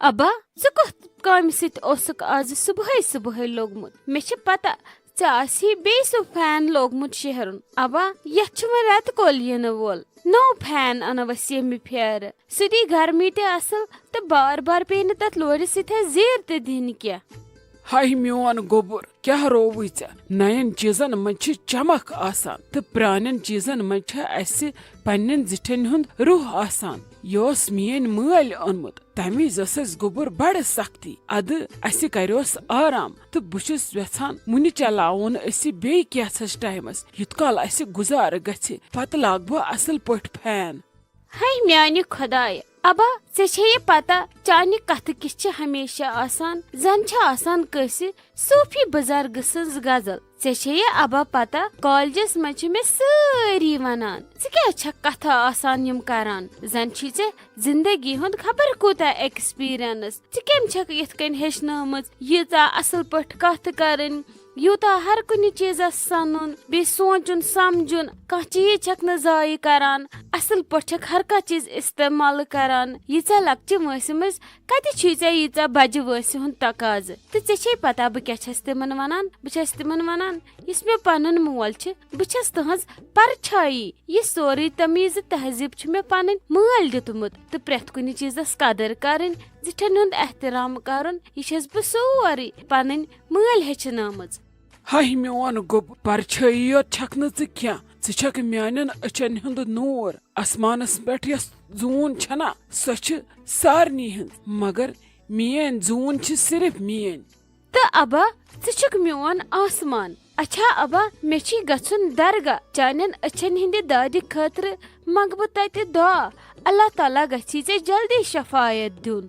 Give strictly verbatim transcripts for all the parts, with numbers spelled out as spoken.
ابا، ژٕ کتھ کامہِ سۭتۍ اوسُکھ آز صبحٲے صبحٲے لوٚگمُت؟ مےٚ چھِ پتہ ژےٚ آسی بیٚیہِ سُہ فین لوگمُت شیہرُن۔ ابا، یتھ چھُ وۄنۍ رٮ۪تہٕ کول ینہٕ وول۔ نوٚو فین انو أسۍ ییٚمہِ پھیرٕ۔ سُہ دی گرمی تہِ اصل تہٕ بار بار پیٚیہِ نہٕ تتھ لورِ سۭتۍ زیٖر تہِ دِنۍ کینٛہہ۔ ہاے میون گوٚبُر، کیٛاہ رووُے ژےٚ؟ نَین چیٖزن منٛز چھِ چمک آسان تہٕ پرٛانٮ۪ن چیٖزن منٛز چھِ اَسہِ پنٛنٮ۪ن زِٹھٮ۪ن ہُنٛد روح آسان۔ یہِ اوس میٛٲنۍ مٲلۍ اوٚنمُت۔ تَمہِ وِزِ ٲس اَسہِ گوٚبُر بڑٕ سختی۔ اَدٕ اَسہِ کریوس آرام تہٕ بہٕ چھُس یژھان وُنہِ چلاوون أسۍ یہِ بیٚیہِ کینٛژھس ٹایمس، یُت کال اَسہِ گُزارٕ گژھِ۔ پتہٕ لاگہٕ بہٕ اصل پٲٹھۍ فین۔ ہے میانہِ خۄدایہِ، ابا، ژےٚ چھے یہِ پتہ، چانہِ کتھٕ کِژھ چھِ ہمیشہ آسان؟ زن چھِ آسان کٲنٛسہِ صوفی بزرگہٕ سٕنٛز غزل۔ ژےٚ چھے یہِ ابا پتہ، کالجس منٛز چھِ مےٚ سٲری ونان، "ژٕ کیٛازِ چھکھ کتھٕ آسان یِم کران؟ زن چھُے ژےٚ زندگی ہُنٛد خبر کوٗتاہ ایکسپیرینس۔ ژٕ کٔمۍ چھکھ یِتھ کٔنۍ ہیٚچھنٲومٕژ ییٖژاہ اصل پٲٹھۍ کتھ کرٕنۍ؟" یوٗتاہ ہر کُنہِ چیٖزس سنُن، بیٚیہِ سونٛچُن سمجُن، کانٛہہ چیٖز چھکھ نہٕ ضایع کران، اصل پٲٹھۍ چھکھ ہر کانٛہہ چیٖز استعمال کران۔ ییٖژاہ لۄکچہِ وٲنٛسہِ منٛز کتہِ چھُے ژےٚ ییٖژاہ بجہِ وٲنٛسہِ ہُنٛد تقاضہٕ؟ تہٕ ژےٚ چھے پتہ بہٕ کیٛاہ چھس تِمن ونان؟ بہٕ چھس تِمن ونان، یُس مےٚ پنُن مول چھُ، بہٕ چھس تٕہنٛز پرچھایی۔ یہِ سورُے تمیٖز تہذیٖب چھُ مےٚ پنٕنۍ مٲلۍ دیُتمُت تہٕ پرٛٮ۪تھ کُنہِ چیٖزس قدر کرٕنۍ، زِٹھٮ۪ن ہُنٛد احترام کرُن، یہِ چھس بہٕ سورُے پنٕنۍ مٲلۍ ہیٚچھنٲومٕژ۔ ہاے میون گوٚب، پرچھٲیی یوت چھکھ نہٕ ژٕ کینٛہہ، ژٕ چھکھ میانٮ۪ن أچھن ہُنٛد نوٗر۔ آسمانس پٮ۪ٹھ یۄس زوٗن چھنا، سۄ چھِ سارنٕے ہٕنٛز، مگر میٲنۍ زوٗن چھِ صرف میٲنۍ۔ تہٕ ابا، ژٕ چھُکھ میون آسمان۔ اچھا ابا، مےٚ چھُے گژھُن درگاہ، چانٮ۪ن أچھن ہٕنٛدِ دادِ خٲطرٕ منٛگہٕ بہٕ تتہِ دعا۔ اللہ تعالیٰ گژھی ژےٚ جلدی شفایت دیُن۔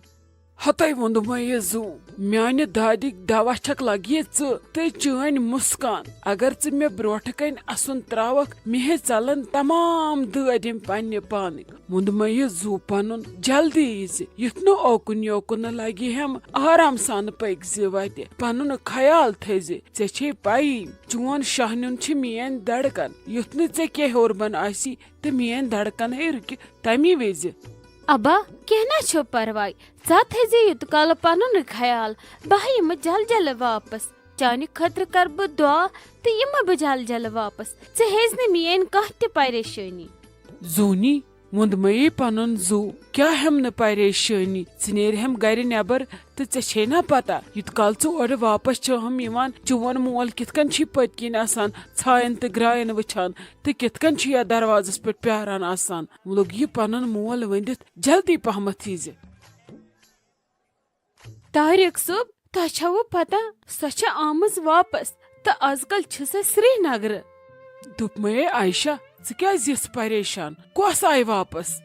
ہتے ووٚنُمے یہِ زوٗ، میانہِ دادِکۍ دوا چھکھ لگیہِ ژٕ تہٕ چٲنۍ مسکان۔ اگر ژٕ مےٚ برونٛٹھٕ کنۍ اسُن تراوکھ، مےٚ ہے ژلن تمام دٲدۍ یِم پننہِ پانٕکۍ۔ ووٚنُمے یہِ زوٗ پنُن، جلدی ییٖزِ، یُتھ نہٕ اوکُن یوکُن نہٕ لگہِ ہٮ۪م، آرام سان پٔکۍ زِ وتہِ، پنُن خیال تھٲیزِ۔ ژےٚ چھے پَیی، چون شاہ نیُن چھِ میٲنۍ دھڑکن، یُتھ نہٕ ژےٚ کینٛہہ ہیوٚر بۄن آسی تہٕ میٲنۍ دھڑکن ہے رُکہِ تمی وِزِ۔ ابا، کینٛہہ نہ چھُ پرواے، ژٕ تھٲیزِ یوٗت کالہٕ پنُن خیال، بہٕ یِمہٕ جل جل واپس۔ چانہِ خٲطرٕ کرٕ بہٕ دعا تہٕ یِمہٕ بہٕ جل جل واپس۔ ژٕ ہیٚز نہٕ میٲنۍ کانٛہہ تہِ پریشٲنی۔ زوٗنی، ووٚنٛدمَے پنُن زُو، کیٛاہ ہٮ۪م نہٕ پریشٲنی؟ ژٕ نیرِ ہٮ۪م گرِ نٮ۪بر تہٕ ژےٚ چھے نا پتہ، یوٗت کال ژٕ اورٕ واپس چھہم یِوان، چون مول کِتھ کٔنۍ چھُے پٔتۍ کِنۍ آسان ژھاین تہٕ گراین وٕچھان تہٕ کِتھ کٔنۍ چھُ یتھ دروازس پٮ۪ٹھ پیاران آسان؟ لوٚگ یہِ پنُن مول ؤنِتھ، جلدی پہمتھ ییٖزِ۔ طارق صٲب، تۄہہِ چھوٕ پتہ، سۄ چھےٚ آمٕژ واپس تہٕ از کل چھِ سۄ سرینگرٕ۔ دوٚپمَے عائشہ، ژٕ کیٛازِ یِژھ پریشان؟ کۄس آیہِ واپس؟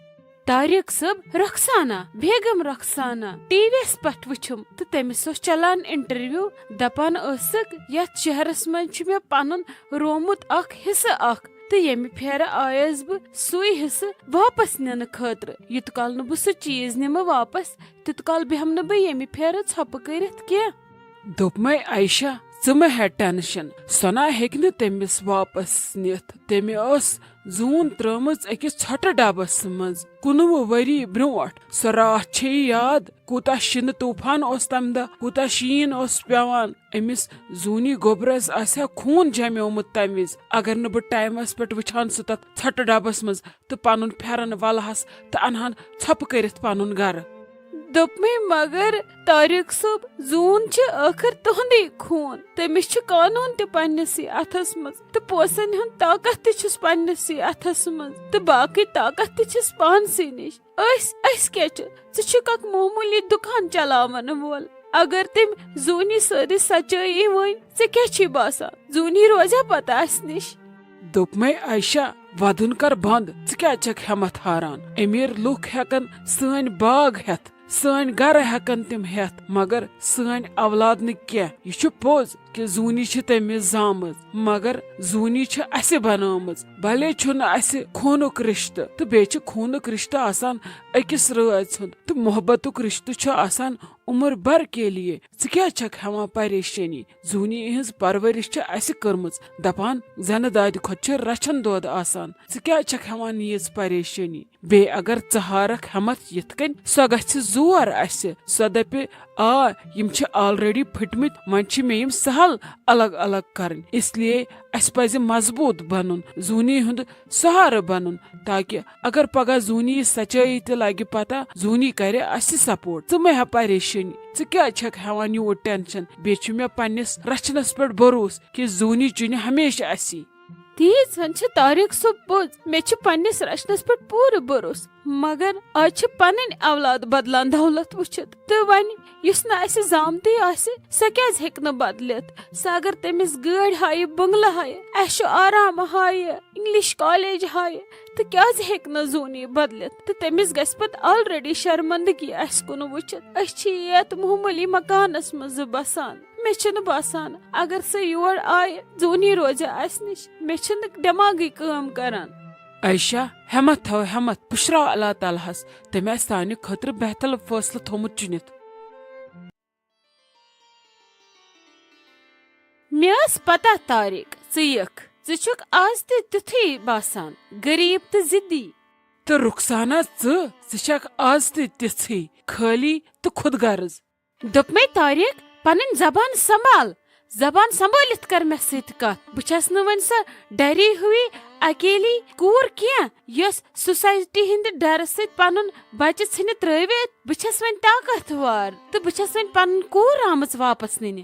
طارق صٲب، رخسانہ، بیگم رخسانہ، ٹی وی یس پٮ۪ٹھ وٕچھُم تہٕ تٔمِس اوس چلان انٹرویو، دپان ٲسٕکھ یتھ شہرس منٛز چھُ مےٚ پنُن رومُت اکھ حصہٕ اکھ، تہٕ ییٚمہِ پھیرٕ آیس بہٕ سُے حصہٕ واپس نِنہٕ خٲطرٕ۔ یوٗت کال نہٕ بہٕ سُہ چیٖز نِمہٕ واپس، تیوٗت کال بیٚہمہٕ نہٕ بہٕ ییٚمہِ پھیرٕ ژھۄپہٕ کٔرِتھ کینٛہہ۔ دوٚپمَے عائشہ، ژٕ مہ ہےٚ ٹینشن، سۄ نا ہیٚکہِ نہٕ تٔمِس واپس نِتھ۔ تٔمۍ ٲس زوٗن ترٲومٕژ أکِس ژھۄٹہٕ ڈبس منٛز کُنوُہ ؤری برونٛٹھ۔ سۄ راتھ چھے یاد، کوٗتاہ شِنہٕ طوٗفان اوس تمہِ دۄہ، کوٗتاہ شیٖن اوس پٮ۪وان۔ أمِس زوٗنی گوٚبرس آسہِ ہا خوٗن جمیومُت تمہِ وِزِ، اگر نہٕ بہٕ ٹایمس پٮ۪ٹھ وٕچھان سُہ تتھ ژھۄٹہٕ ڈبس منٛز تہٕ پنُن پھٮ۪رن ولہس تہٕ انہن ژھۄپہٕ کٔرِتھ پنُن گرٕ۔ دوٚپمَے، مگر طارق صٲب، زوٗن چھِ ٲخٕر تُہُنٛدُے خوٗن۔ تٔمِس چھُ قانوٗن تہِ پننِسٕے اَتھس منٛز تہٕ پونٛسن ہُنٛد طاقت تہِ چھُس پننِسٕے اَتھس منٛز تہٕ باقٕے طاقت تہِ چھِس پانسٕے نِش۔ أسۍ، أسۍ کیٛاہ چھِ؟ ژٕ چھُکھ اکھ معموٗلی دُکان چلاون وول۔ اگر تٔمۍ زوٗنی سٲرٕے سچٲیی ؤنۍ، ژےٚ کیٛاہ چھُے باسان؟ زوٗنی روزیٛا پتہٕ اَسہِ نِش؟ دوٚپمَے عائشہ، ودُن کر بنٛد، ژٕ کیٛازِ چھکھ ہٮ۪متھ ہاران؟ أمیٖر لُکھ ہٮ۪کن سٲنۍ باغ ہٮ۪تھ، سٲنۍ گرٕ ہٮ۪کن تِم ہٮ۪تھ، مگر سٲنۍ اولاد نہٕ کینٛہہ۔ یہِ چھُ پوٚز، کہِ زوٗنی چھِ تٔمِس زامٕژ، مگر زوٗنی چھِ اَسہِ بنٲومٕژ۔ بھلے چھُنہٕ اَسہِ خوٗنُک رِشتہٕ، تہٕ بیٚیہِ چھِ خوٗنُک رِشتہٕ آسان أکِس رٲژ ہُنٛد، تہٕ محبتُک رِشتہٕ چھُ آسان عمر بھر کے لیے۔ ژٕ کیٛازِ چھکھ ہٮ۪وان پریشٲنی؟ زوٗنی ہٕنٛز پرورش چھِ اَسہِ کٔرمٕژ، دپان زنہٕ دادِ کھۄتہٕ چھِ رچھن دود آسان۔ ژٕ کیٛازِ چھکھ ہٮ۪وان ییٖژ پریشٲنی؟ بیٚیہِ اگر ژٕ ہارکھ ہٮ۪متھ یِتھ کٔنۍ، سۄ گژھِ زور اَسہِ۔ سۄ دَپہِ، "آ، یِم چھِ already پھٕٹمٕتۍ، وۄنۍ چھِ مےٚ یِم سہل الگ الگ کرٕنۍ۔ اس لیے اَسہِ پَزِ مضبوٗط بنُن، زوٗنی ہُنٛد سہارٕ بنُن، تاکہِ اگر پگاہ زوٗنی یہِ سچٲیی تہِ لگہِ پتہ، زوٗنی کرِ اَسہِ support۔ ژٕ مہ ہےٚ پریشٲنی، ژٕ کیٛازِ چھکھ ہٮ۪وان یوٗت tension؟ بیٚیہِ چھُ مےٚ پننِس رچھنس پٮ۪ٹھ بھروسہٕ کہِ زوٗنی چُنہِ ہمیشہِ اَسی۔" تیٖژ ہن چھِ طارق صٲب پوٚز۔ مےٚ چھُ پننِس رچھنس پٮ۪ٹھ پوٗرٕ بھروسہٕ، مگر آز چھِ پنٕنۍ اولاد بدلان دولت وٕچھِتھ۔ تہٕ وۄنۍ یُس نہٕ اسہِ زامتٕے آسہِ، سۄ کیازِ ہیٚکہِ نہٕ بدلِتھ؟ سۄ اگر تٔمِس گٲڑۍ ہایہِ، بنگلہٕ ہایہِ، عیش و آرام ہایہِ، انگلش کالج ہایہِ، تہٕ کیازِ ہیٚکہِ نہٕ زوٗنی بدلِتھ؟ تہٕ تٔمِس گژھِ پتہٕ already شرمندگی اسہِ کُن وٕچھِتھ۔ أسۍ چھِ یتھ معموٗلی مکانس منٛز بسان۔ مےٚ چھُنہٕ باسان، اگر سۄ یور آیہِ، زوٗنی روزِ اسہِ نِش۔ مےٚ چھُنہٕ دٮ۪ماغٕے کٲم کران۔ عائشہ، ہٮ۪متھ تھاو، ہٮ۪متھ۔ پُشراو اللہ تعالیٰ ہس، تٔمۍ آسہِ سانہِ خٲطرٕ بہتر فٲصلہٕ تھوٚومُت چُنِتھ۔ مےٚ ٲس پتہ، طارق، ژٕ یِکھ۔ ژٕ چھُکھ آز تہِ تیُتھُے باسان، غریب تہٕ ضدی۔ تہٕ رخسانہ، ژٕ، ژٕ چھکھ آز تہِ تِژھٕے خٲلی تہٕ خود غرض۔ دوٚپمَے طارق، پنٕنۍ زبان سنبھال۔ زبان سنبھٲلِتھ کر مےٚ سۭتۍ کتھ۔ بہٕ چھَس نہٕ وۄنۍ سۄ ڈری ہوئی اکیلی کوٗر کینٛہہ، یۄس سوسائٹی ہٕنٛدِ ڈرٕ سۭتۍ پنُن بچہِ ژھٕنہِ ترٲوِتھ۔ بہٕ چھَس وۄنۍ طاقتور تہٕ بہٕ چھَس وۄنۍ پنٕنۍ کوٗر آمٕژ واپس نِنہِ۔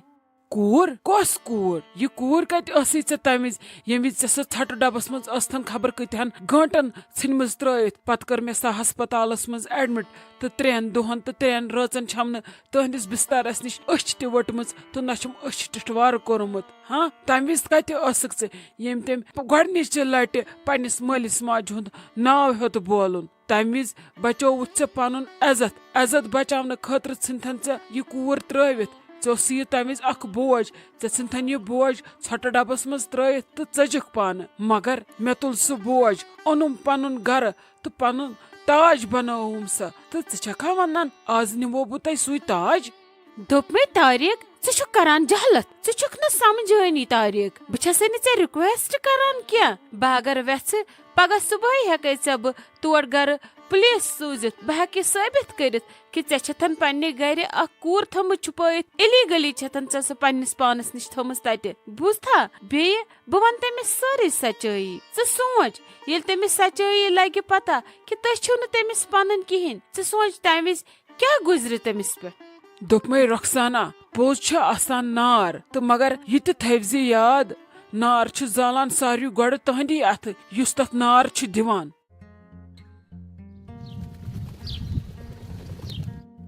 کوٗر؟ کۄس کوٗر؟ یہِ کوٗر کتہِ ٲسٕے ژےٚ تمہِ وِزِ، ییٚمہِ وِزِ ژےٚ سۄ ژھۄٹہٕ ڈبس منٛز ٲستھن خبر کۭتہن گٲنٹن ژھٕنمٕژ ترٲوِتھ؟ پتہٕ کٔر مےٚ سۄ ہسپتالس منٛز admit، تہٕ ترٛٮ۪ن دۄہن تہٕ ترٛٮ۪ن رٲژن چھَم نہٕ تُہنٛدِس بسترس نِش أچھ تہِ ؤٹمٕژ تہٕ نہ چھُم أچھ ٹِٹھوارٕ کوٚرمُت۔ ہاں، تمہِ وِزِ کتہِ ٲسٕکھ ژٕ، ییٚمۍ تٔمۍ پ-، گۄڈنِچہِ لٹہِ پننِس مٲلِس ماجہِ ہُنٛد ناو ہیوٚت بولُن؟ تمہِ وِزِ بچووُتھ ژےٚ پنُن عزت۔ عزت بچاونہٕ خٲطرٕ ژھٕنتھن ژےٚ یہِ کوٗر ترٲوِتھ۔ ژےٚ اوسُے یہِ تمہِ وِزِ اکھ بوج۔ ژےٚ ژھٕنتھن یہِ بوج ژھۄٹہٕ ڈبس منٛز ترٲوِتھ تہٕ ژٔجِکھ پانہٕ۔ مگر مےٚ تُل سُہ بوج، اوٚنُم پنُن گرٕ تہٕ پنُن تاج بنٲوٕم سۄ۔ تہٕ ژٕ چھکھا ونان، آز نِمو بہٕ تۄہہِ سُے تاج؟ دوٚپمَے طارق، ژٕ چھُکھ کران جہلت، ژٕ چھُکھ نہٕ سمجھٲنی طارق۔ بہٕ چھَسے نہٕ ژےٚ request کران کینٛہہ۔ بہٕ اگر وٮ۪ژھٕ، پگاہ صبحٲے ہٮ۪کَے ژےٚ بہٕ تور گرٕ پُلیٖس سوٗزِتھ۔ بہٕ ہٮ۪کہٕ یہِ ثٲبِت کٔرِتھ کہِ ژےٚ چھَتھن پننہِ گرِ اکھ کوٗر تھٲومٕژ چھُپٲیِتھ، illegally چھَتھن ژےٚ سۄ پننِس پانس نِش تھٲومٕژ تَتہِ۔ بوٗزتھا؟ بیٚیہِ بہٕ وَنہٕ تٔمِس سٲرٕے سچٲیی۔ ژٕ سونٛچ، ییٚلہِ تٔمِس سچٲیی لگہِ پتہ کہِ تُہۍ چھِو نہٕ تٔمِس پنٕنۍ کِہیٖنۍ، ژٕ سونٛچ تَمہِ وِزِ کیٛاہ گُزرِ تٔمِس پٮ۪ٹھ؟ دوٚپمَے رخسانہ، پوٚز چھُ آسان نار، تہٕ مگر یہِ تہِ تھٲوزِ یاد، نار چھُ زالان ساروی گۄڈٕ تُہنٛدی اَتھٕ، یُس تَتھ نار چھُ دِوان۔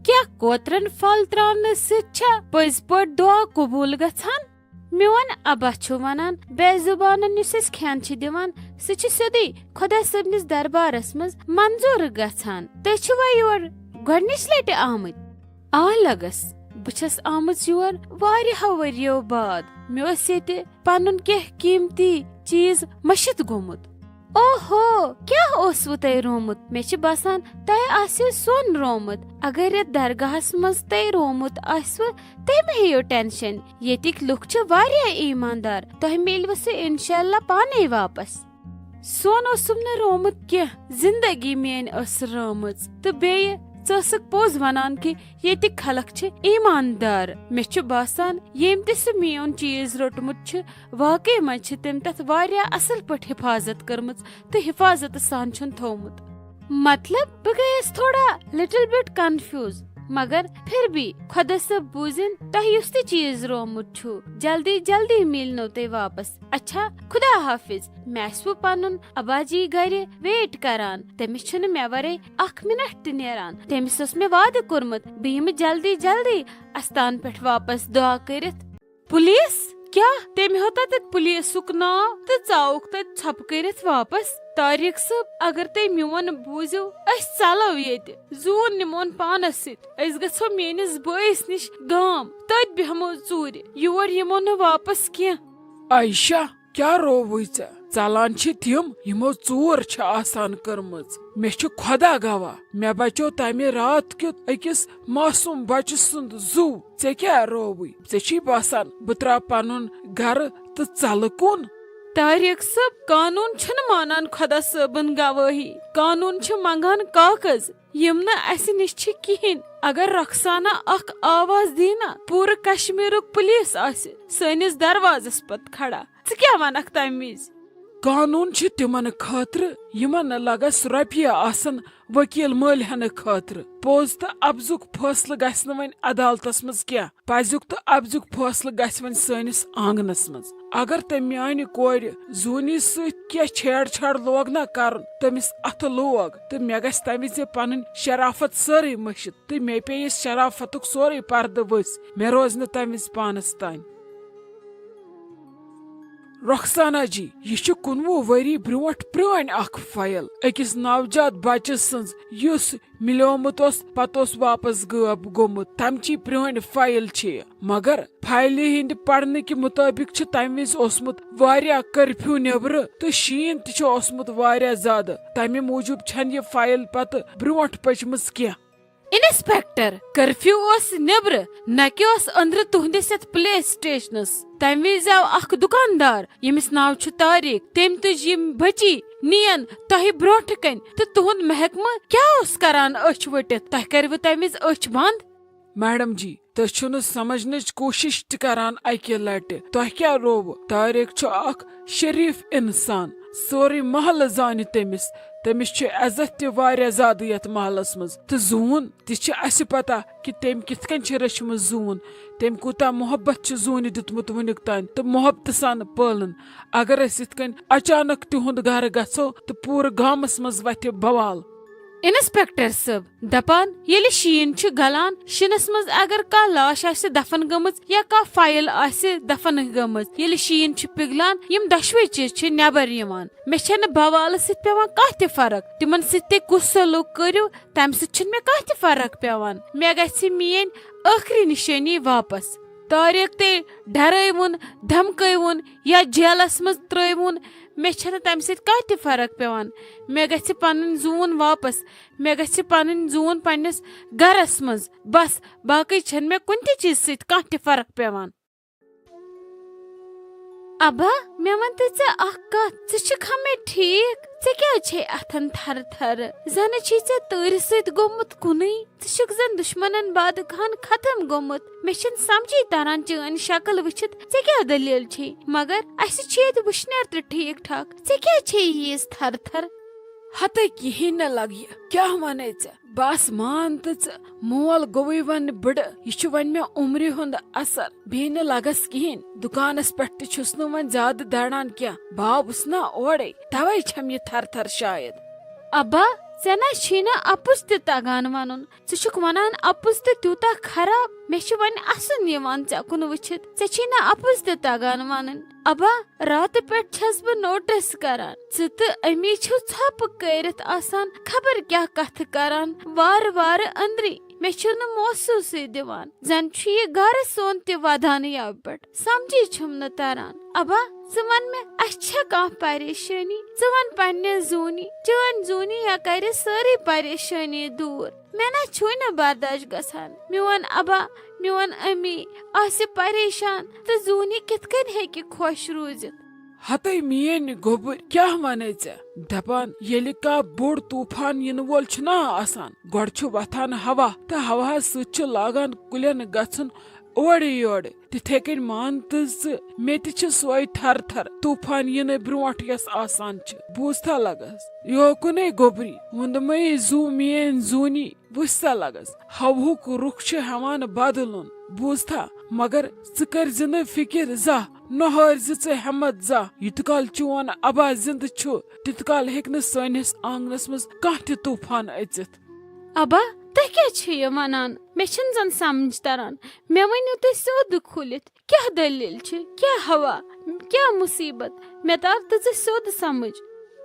کیٛاہ کوترن پھل ترٛاونہٕ سۭتۍ چھا پٔزۍ پٲٹھۍ دُعا قبوٗل گژھان؟ میون ابا چھُ ونان، بے زُبانن یُس اسہِ کھٮ۪ن چھِ دِوان، سُہ چھُ سیوٚدُے خۄدا صٲبنِس دربارس منٛز منظوٗر گژھان۔ تُہۍ چھِوا یور گۄڈٕنِچ لٹہِ آمٕتۍ؟ آ لگس، بہٕ چھَس آمٕژ یور واریاہو ؤرِیو بعد۔ مےٚ اوس ییٚتہِ پنُن کینٛہہ قیمتی چیز مٔشِتھ گوٚمُت۔ اوہو، کیٛاہ اوسوٕ تۄہہِ رومُت؟ مےٚ چھِ باسان تۄہہِ آسِوٕ سۄن رومُت۔ اگر یتھ درگاہس منٛز تۄہہِ رومُت آسِوٕ، تُہۍ مہ ہیٚیِو ٹینشن۔ ییٚتِکۍ لُکھ چھِ واریاہ ایماندار۔ تۄہہِ میلوٕ سُہ انشاءاللہ پانے واپس۔ سۄن اوسُم نہٕ رومُت کینٛہہ، زندگی میٲنۍ ٲس رٲمٕژ۔ تہٕ بیٚیہِ، ژٕ ٲسٕکھ پوٚز ونان کہِ ییٚتِکۍ خلق چھِ ایماندار۔ مےٚ چھُ باسان، ییٚمۍ تہِ سُہ میون چیز روٚٹمُت چھُ، واقعی منٛز چھِ تٔمۍ تتھ واریاہ اصل پٲٹھۍ حفاظت کٔرمٕژ تہٕ حفاظت سان چھُن تھوومُت۔ مطلب، بہٕ گٔیَس تھوڑا little bit confuse، مگر پھر بھی خۄدا صٲب بوٗزِن تۄہہِ یُس تہِ چیز رومُت چھُ، جلدی جلدی میلنو تۄہہِ واپس۔ اچھا، خدا حافظ۔ مےٚ آسِوٕ پنُن ابا جی گرِ wait کران۔ تٔمِس چھُنہٕ مےٚ ورٲے اکھ منٹ تہِ نیران۔ تٔمِس اوس مےٚ وعدٕ کوٚرمُت، بہٕ یِمہٕ جلدی جلدی استان پٮ۪ٹھ واپس دعا کٔرِتھ۔ پُلیٖس؟ کیٛاہ؟ تٔمۍ ہیوٚت تتہِ پُلیٖسُک ناو تہٕ ژاوُکھ تتہِ ژھۄپہٕ کٔرِتھ واپس؟ طاریق صٲب، اگر تُہۍ میون بوٗزِو، أسۍ ژلو ییٚتہِ۔ زوٗن نِمون پانس سۭتۍ۔ أسۍ گژھو میٲنِس بٲیِس نِش گام، تتہِ بیہمو ژوٗرِ۔ یور یِمو نہٕ واپس کینٛہہ۔ عائشہ، کیٛاہ رووُے ژےٚ؟ ژلان چھِ تِم، یِمو ژوٗر چھِ آسان کٔرمٕژ۔ مےٚ چھُ خۄدا گواہ، مےٚ بچوو تمہِ راتھ کیُتھ أکِس معصوم بچہٕ سُنٛد زُو۔ ژےٚ کیٛاہ رووُے؟ ژےٚ چھُے باسان بہٕ ترٛاو پنُن گرٕ تہٕ ژلہٕ کُن؟ طاریق صٲب، قانوٗن چھُنہٕ مانان خۄدا صٲبن گوٲہی۔ قانوٗن چھِ منگان کاغذ، یِم نہٕ اسہِ نِش چھِ کِہیٖنۍ۔ اگر رخسانہ اکھ آواز دی نا، پوٗرٕ کشمیرُک پُلیٖس آسہِ سٲنِس دروازس پتہٕ کھڑا۔ ژٕ کیٛاہ ونکھ تمہِ وِزِ؟ قانوٗن چھِ تِمن خٲطرٕ، یِمن نہٕ لگس رۄپیہِ آسن وکیل مٲلۍ ہٮ۪نہٕ خٲطرٕ۔ پوٚز تہٕ اپزُک فٲصلہٕ گژھِ نہٕ وۄنۍ عدالتس منٛز کینٛہہ۔ پزیُک تہٕ اپزُک فٲصلہٕ گژھِ وۄنۍ سٲنِس آنگنس منٛز۔ اگر تٔمۍ میانہِ کورِ زوٗنی سۭتۍ کینٛہہ چھیڑ چھاڑ لوگ نا کرُن، تٔمِس اتھٕ لوگ، تہٕ مےٚ گژھِ تمہِ وِزِ پنٕنۍ شرافت سٲرٕے مٔشِتھ، تہٕ مےٚ پیٚیہِ شرافتُک سورُے پردٕ ؤسۍ۔ مےٚ روزِ نہٕ تمہِ وِزِ پانس تام۔ رخسانہ جی، یہِ چھُ کُنوُہ ؤری برونٛٹھ پرٛٲنۍ اکھ فایل، أکِس نوجاد بچہٕ سٕنٛز، یُس مِلیومُت اوس، پتہٕ اوس واپس غٲب گوٚمُت۔ تمچی پرٛٲنۍ فایل چھِ یہِ۔ مگر فایلہِ ہٕنٛدِ پرنہٕ کہِ مُطٲبِق چھُ تمہِ وِزِ اوسمُت واریاہ کرفیو نیبرٕ تہٕ شیٖن تہِ چھُ اوسمُت واریاہ زیادٕ۔ تمہِ موٗجوٗب چھنہٕ یہِ فایل پتہٕ برونٛٹھ پٔچمٕژ کینٛہہ۔ انسپیکٹر، کرفیو اوس نیبرٕ، نہ کہِ اوس أنٛدرٕ تُہنٛدِس یتھ پُلیٖس سٹیشنس۔ تمہِ وِزِ آو اکھ دُکاندار، ییٚمِس ناو چھُ طاریق۔ تٔمۍ تُج یِم بچی، نِین تۄہہِ برونٛٹھٕ کنۍ، تہٕ تُہنٛد محکمہٕ کیٛاہ اوس کران أچھ ؤٹِتھ؟ تۄہہِ کروٕ تمہِ وِزِ أچھ بنٛد؟ میڈم جی، تُہۍ چھِو نہٕ سمجھنٕچ کوٗشش تہِ کران اکہِ لٹہِ۔ تۄہہِ کیٛاہ رووٕ؟ طاریق چھُ اکھ شریف انسان۔ سورُے محلہٕ زانہِ تٔمِس۔ تٔمِس چھُ عزت تہِ واریاہ زیادٕ یتھ محلس منٛز۔ تہٕ زوٗن تہِ چھِ اسہِ پتہ کہِ تٔمۍ کِتھ کٔنۍ چھِ رٔچھمٕژ زوٗن، تٔمۍ کوٗتاہ محبت چھُ زوٗنہِ دیُتمُت وُنیُک تام تہٕ محبتہٕ سان پٲلٕن۔ اگر أسۍ یِتھ کٔنۍ اچانک تِہُنٛد گرٕ گژھو تہٕ پوٗرٕ گامس منٛز وتھِ بوال۔ انسپیکٹر صٲب، دپان، ییٚلہِ شیٖن چھُ گلان، شِنس منٛز اگر کانٛہہ لاش آسہِ دفن گٔمٕژ یا کانٛہہ فایل آسہِ دفن گٔمٕژ، ییٚلہِ شیٖن چھُ پِگلان، یِم دۄشوے چیٖز چھِ نٮ۪بر یِوان۔ مےٚ چھنہٕ بوالہٕ سۭتۍ پٮ۪وان کانٛہہ تہِ فرق۔ تِمن سۭتۍ تُہۍ کُس سلوک کٔرِو، تمہِ سۭتۍ چھُنہٕ مےٚ کانٛہہ تہِ فرق پٮ۪وان۔ مےٚ گژھِ میٲنۍ ٲخری نِشٲنی واپس۔ طاریق تہِ ڈرٲوُن، دھمکٲوُن یا جیلس منٛز ترٛٲوُن، مےٚ چھنہٕ تمہِ سۭتۍ کانٛہہ تہِ فرق پٮ۪وان۔ مےٚ گژھِ پنٕنۍ زوٗن واپس۔ مےٚ گژھِ پنٕنۍ زوٗن پننِس گرس منٛز۔ بس، باقٕے چھنہٕ مےٚ کُنہِ تہِ چیٖزٕ سۭتۍ کانٛہہ تہِ فرق پٮ۪وان۔ ابا، مےٚ وَن تہٕ ژےٚ اکھ کتھ، ژٕ چھُکھا مےٚ ٹھیٖک؟ ژےٚ کیٛازِ چھے اتھن تھرٕ تھرٕ؟ زنہٕ چھے ژےٚ تۭرِ سۭتۍ گوٚمُت کُنُے۔ ژٕ چھُکھ زن دُشمنن بعد خان ختم گوٚمُت۔ مےٚ چھُنہٕ سمجھے تران چٲنۍ شکل وٕچھِتھ ژےٚ کیٛاہ دٔلیٖل چھے، مگر اسہِ چھِ ییٚتہِ وٕشنیر تہِ ٹھیٖک ٹھاک۔ ژےٚ کیٛازِ چھے ییٖژ تھرٕ تھرٕ؟ ہتے کِہیٖنۍ نہٕ لگہِ، کیٛاہ ونے ژےٚ؟ بس مان تہٕ ژٕ، مول گوٚوٕے وۄنۍ بٕڑٕ، یہِ چھُ وۄنۍ مےٚ عمرِ ہُنٛد اثر۔ بیٚیہِ نہٕ لگس کِہیٖنۍ، دُکانس پٮ۪ٹھ تہِ چھُس نہٕ وۄنۍ زیادٕ دران کینٛہہ، بہٕ آوُس نا اورے، توے چھم یہِ تھر تھر شاید۔ ابا، ژےٚ نہ چھی نہٕ اپُز تہِ تگان ونُن۔ ژٕ چھُکھ ونان اپُز تہِ تیوٗتاہ خراب، مےٚ چھُ وۄنۍ اسُن یِوان ژےٚ کُن وٕچھِتھ۔ ژےٚ چھی نہٕ اپُز تہِ تگان ونٕنۍ۔ ابا، راتہٕ پٮ۪ٹھ چھس بہٕ نوٹس کران، ژٕ تہٕ أمی چھِو ژھۄپہٕ کٔرِتھ آسان، خبر کیٛاہ کتھٕ کران، وارٕ وارٕ أنٛدری۔ مےٚ چھُنہٕ محسوٗسٕے دِوان، زن چھُ یہِ گرٕ سون تہِ ودان یوٕ پٮ۪ٹھ۔ سمجھی چھُم نہٕ تران۔ ابا، ژٕ ون مےٚ، اسہِ چھا کانٛہہ پریشٲنی؟ ژٕ ون پننہِ زوٗنی، چٲنۍ زوٗنی یا کرِ سٲرٕے پریشٲنی دوٗر۔ مےٚ نہ چھُے نہٕ برداش گژھان۔ میون ابا، میون امی آسہِ پریشان تہٕ زوٗنی کِتھ کٔنۍ ہیٚکہِ خۄش روٗزِتھ؟ ہتے میٲنۍ گوٚبٕرۍ، کیٛاہ ونے ژےٚ؟ دپان ییٚلہِ کانٛہہ بوٚڑ طوفان یِنہٕ وول چھُنا آسان، گۄڈٕ چھُ وۄتھان ہوا تہٕ ہوہس سۭتۍ چھُ لاگان کُلٮ۪ن گژھُن اورٕ یورٕ۔ تِتھے کٔنۍ مان تہٕ ژٕ، مےٚ تہِ چھِ سۄے تھر تھر طوفان یِنہٕ برونٛٹھ یۄس آسان چھِ۔ بوٗزتھا لگس، یوکُنے گوٚبری، ووٚنمَے زُو میٲنۍ زوٗنی، وٕچھ سا لگس، ہوہُک رُخ چھُ ہٮ۪وان بدلُن۔ بوٗزتھا، مگر ژٕ کٔرۍ زِ نہٕ فِکر زانٛہہ، نہ ہٲرۍ زِ ژٕ ہٮ۪مت زانٛہہ۔ یوٗت کال چون ابا زِندٕ چھُ، تیوٗت کال ہیٚکہِ نہٕ سٲنِس آنگنس منٛز کانٛہہ تہِ طوفان أژِتھ۔ ابا، تُہۍ کیٛاہ چھِو یہِ ونان؟ مےٚ چھُنہٕ زن سمجھ تران۔ مےٚ ؤنِو تُہۍ سیوٚد کھُلِتھ، کیٛاہ دٔلیٖل چھِ؟ کیٛاہ ہوا؟ کیٛاہ مُصیٖبت؟ مےٚ تاو تٔژٕ سیوٚد سمجھ۔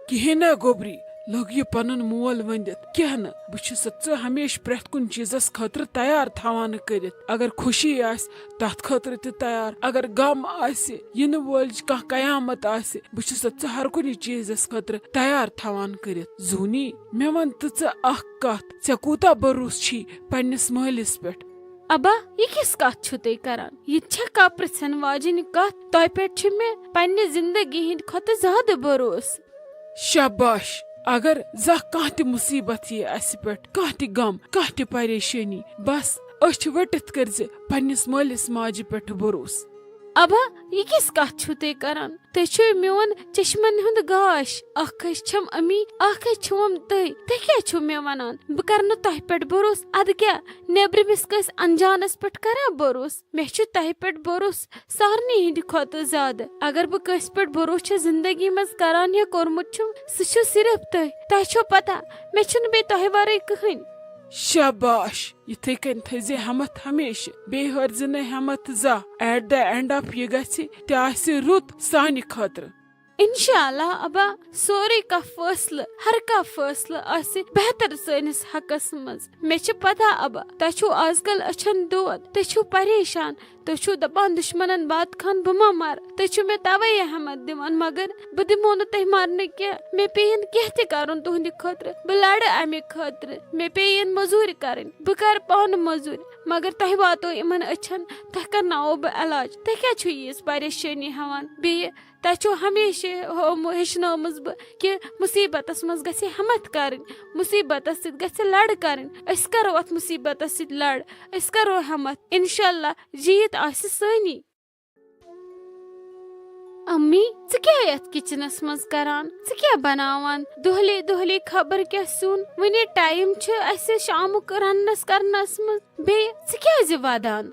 کِہیٖنۍ نہ گوٚبری، لوٚگ یہِ پنُن مول ؤنِتھ۔ کیٛاہ نہٕ، بہٕ چھُسَتھ ژٕ ہمیشہٕ پرٛٮ۪تھ کُنہِ چیٖزس خٲطرٕ تیار تھاوان کٔرِتھ۔ اگر خوشی آسہِ، تتھ خٲطرٕ تہِ تیار۔ اگر غم آسہِ، یِنہٕ وٲلۍ کانٛہہ قیامت آسہِ، بہٕ چھُسَتھ ژٕ ہر کُنہِ چیٖزس خٲطرٕ تیار تھاوان کٔرِتھ۔ زوٗنی، مےٚ وَن تہٕ ژٕ اکھ کتھ، ژےٚ کوٗتاہ بھروسہٕ چھی پننِس مٲلِس پٮ۪ٹھ؟ ابا، یہِ کِژھ کتھ چھِو تُہۍ کران؟ یہِ تہِ چھا کانٛہہ پرژھن واجیٚنۍ کتھ؟ تۄہہِ پٮ۪ٹھ چھُ مےٚ پننہِ زندگی ہٕنٛدِ کھۄتہٕ زیادٕ بھروسہٕ۔ شاباش، اگر زانٛہہ کانٛہہ تہِ مُصیٖبت یِیہِ اسہِ پٮ۪ٹھ، کانٛہہ تہِ غم، کانٛہہ تہِ پریشٲنی، بس أچھ ؤٹِتھ کٔرزِ پننِس مٲلِس ماجہِ پٮ۪ٹھ بھروسہٕ۔ ابا، یہِ کِژھ کتھ چھِو تُہۍ کران؟ تُہۍ چھِو میون چشمن ہُنٛد گاش۔ اکھ حظ چھَم امی، اکھ حظ چھِوم تُہۍ۔ تُہۍ کیٛاہ چھِو مےٚ ونان؟ بہٕ کرٕ نہٕ تۄہہِ پٮ۪ٹھ بھروسہٕ۔ ادٕ کیٛاہ، نیبرِمِس کٲنٛسہِ انجانس پٮ۪ٹھ کرا بھروسہٕ؟ مےٚ چھُ تۄہہِ پٮ۪ٹھ بھروسہٕ سارنٕے ہٕنٛدِ کھۄتہٕ زیادٕ۔ اگر بہٕ کٲنٛسہِ پٮ۪ٹھ بھروسہٕ چھَس زندگی منٛز کران یا کوٚرمُت چھُم، سُہ چھُ صرف تُہۍ۔ تۄہہِ چھو پتہ، مےٚ چھُنہٕ بیٚیہِ تۄہہِ ورٲے کٕہٕنۍ۔ شاباش، یِتھے کٔنۍ تھٲیزِ ہمت ہمیشہٕ، بیٚیہِ ہٲرزِ نہٕ ہمت زانٛہہ۔ At the end of یہِ گژھِ تہِ آسہِ رُت سانہِ خٲطرٕ۔ انشاءاللہ ابا، سورُے کانٛہہ فٲصلہٕ، ہر کانٛہہ فٲصلہٕ آسہِ بہتر سٲنِس حقس منٛز۔ مےٚ چھِ پتہ ابا، تۄہہِ چھُو آز کل أچھن دود، تُہۍ چھِو پریشان، تُہۍ چھِو دپان دُشمنن بات خان بہٕ ما مرٕ۔ تُہۍ چھِو مےٚ توے یہِ ہمت دِوان، مگر بہٕ دِمو نہٕ تۄہہِ مرنہٕ کینٛہہ۔ مےٚ پیٚیَن کینٛہہ تہِ کرُن تُہنٛدِ خٲطرٕ، بہٕ لڑٕ امہِ خٲطرٕ، مےٚ پیٚیَن مٔزوٗرۍ کرٕنۍ، بہٕ کرٕ پانہٕ مٔزوٗرۍ، مگر تۄہہِ واتو یِمن أچھن، تۄہہِ کرناوو بہٕ علاج۔ تۄہہِ کیٛاہ چھُو ییٖژ پریشٲنی ہٮ۪وان؟ بیٚیہِ تۄہہِ چھو ہمیشہِ ہومو-، ہیٚچھنٲومٕژ بہٕ کہِ مُصیٖبتس منٛز گژھِ ہمت کرٕنۍ، مُصیٖبتس سۭتۍ گژھِ لڑ کرٕنۍ۔ أسۍ کرو اتھ مُصیٖبتس سۭتۍ لڑ، أسۍ کرو ہمت، انشاءاللہ جیٖت آسہِ سٲنی۔ امی، ژٕ کیٛاہ یتھ کچنس منٛز کران؟ ژٕ کیٛاہ بناوان؟ دۄہلے دۄہلے خبر کیٛاہ سیُن؟ وُنہِ ٹایم چھُ اسہِ شامُک رننس کرنس منٛز۔ بیٚیہِ ژٕ کیٛازِ ودان؟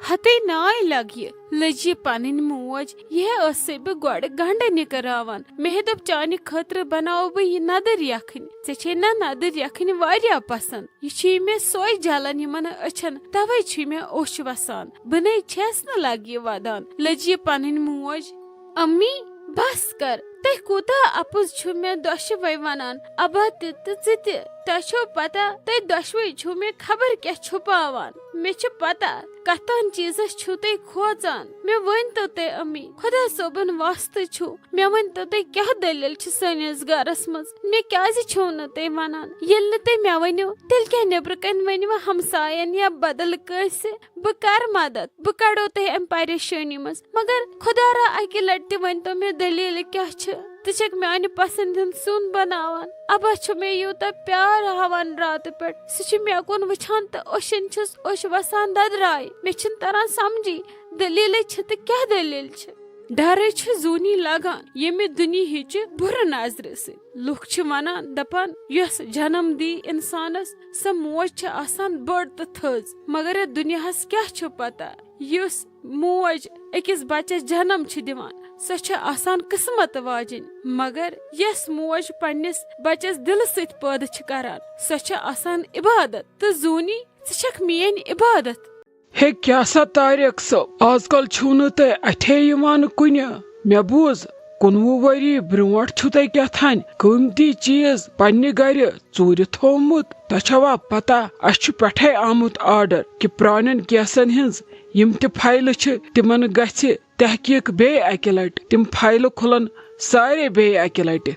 ہتے ناے لگہِ، لٔج یہِ پنٕنۍ موج۔ یہِ ٲسٕے بہٕ گۄڈٕ گنڈٕ نِکراوان۔ مےٚ دوٚپ، چانہِ خٲطرٕ بناوو بہٕ یہِ ندٕر یکھٕنۍ۔ ژےٚ چھے نا ندٕر یکھٕنۍ واریاہ پسند؟ یہِ چھِ مےٚ سۄے جلان یِمن أچھن، توے چھُے مےٚ اوٚش وسان۔ بہٕ نے چھَس نہٕ لگہِ ودان، لٔج یہِ پنٕنۍ موج۔ امی، بس کر، تُہۍ کوٗتاہ اپُز چھِو مےٚ دۄشوے ونان، ابا تہِ تہٕ ژٕ تہِ۔ تۄہہِ چھو پتہ، تُہۍ دۄشوے چھِو مےٚ خبر کیٛاہ چھُپاوان۔ مےٚ چھِ پتہ، کتھ تام چیٖزس چھِو تُہۍ کھوژان۔ مےٚ ؤنۍ تو تُہۍ امی، خۄدا صٲبُن واسطہٕ چھُو، مےٚ ؤنۍ تو تُہۍ کیٛاہ دٔلیٖل چھِ سٲنِس گرس منٛز؟ مےٚ کیٛازِ چھِو نہٕ تُہۍ ونان؟ ییٚلہِ نہٕ تُہۍ مےٚ ؤنِو، تیٚلہِ کیٛاہ نیٚبرٕ کنہِ ؤنِوٕ ہمساین یا بدل کٲنٛسہِ؟ بہٕ کرٕ مدد، بہٕ کڑو تۄہہِ امہِ پریشٲنی منٛز۔ مگر خۄدا را، اکہِ لٹہِ تہِ ؤنۍ تو مےٚ دٔلیٖل کیٛاہ چھِ؟ ژٕ چھکھ میانہِ پسند ہُنٛد سیُن بناوان۔ ابا چھُ مےٚ یوٗتاہ پیار ہاوان راتہٕ پٮ۪ٹھ۔ سُہ چھُ مےٚ کُن وٕچھان تہٕ اوٚشن چھُس اوٚش وسان ددراے۔ مےٚ چھُنہٕ تران سمجھی، دٔلیٖلے چھِ تہٕ کیٛاہ دٔلیٖل چھِ؟ ڈرے چھِ زوٗنی لگان ییٚمہِ دُنیہٕچہِ بُرٕ نظرِ سۭتۍ۔ لُکھ چھِ ونان، دپان، یۄس جنم دی انسانس، سۄ موج چھِ آسان بٔڑ تہٕ تھٔز۔ مگر یتھ دُنیاہس کیٛاہ چھِ پتہ، یُس موج أکِس بچس جنم چھِ دِوان، سۄ چھِ آسان قسمت واجِنۍ۔ مگر یۄس موج پننِس بچس دِلہٕ سۭتۍ پٲدٕ چھِ کران، سۄ چھِ آسان عبادت۔ تہٕ زوٗنی، ژٕ چھکھ میٲنۍ عبادت۔ ہے کیٛاہ سا طارق صٲب، آز کل چھِو نہٕ تُہۍ اَتھے یِوان کُنہِ۔ مےٚ بوٗز، کُنوُہ ؤری برٛونٛٹھ چھِو تُہۍ کیٛاہ تھانۍ قۭمتی چیٖز پننہِ گرِ ژوٗرِ تھوومُت۔ تۄہہِ چھوا پتہ، اَسہِ چھُ پٮ۪ٹھے آمُت آرڈر کہِ پرٛانٮ۪ن کیسن ہٕنٛز یِم تہِ فایلہٕ چھِ، تِمن گژھِ تحقیق بیٚیہِ اکہِ لٹہِ، تِم فایلہٕ کھُلن سارے بیٚیہِ اکہِ لٹہِ۔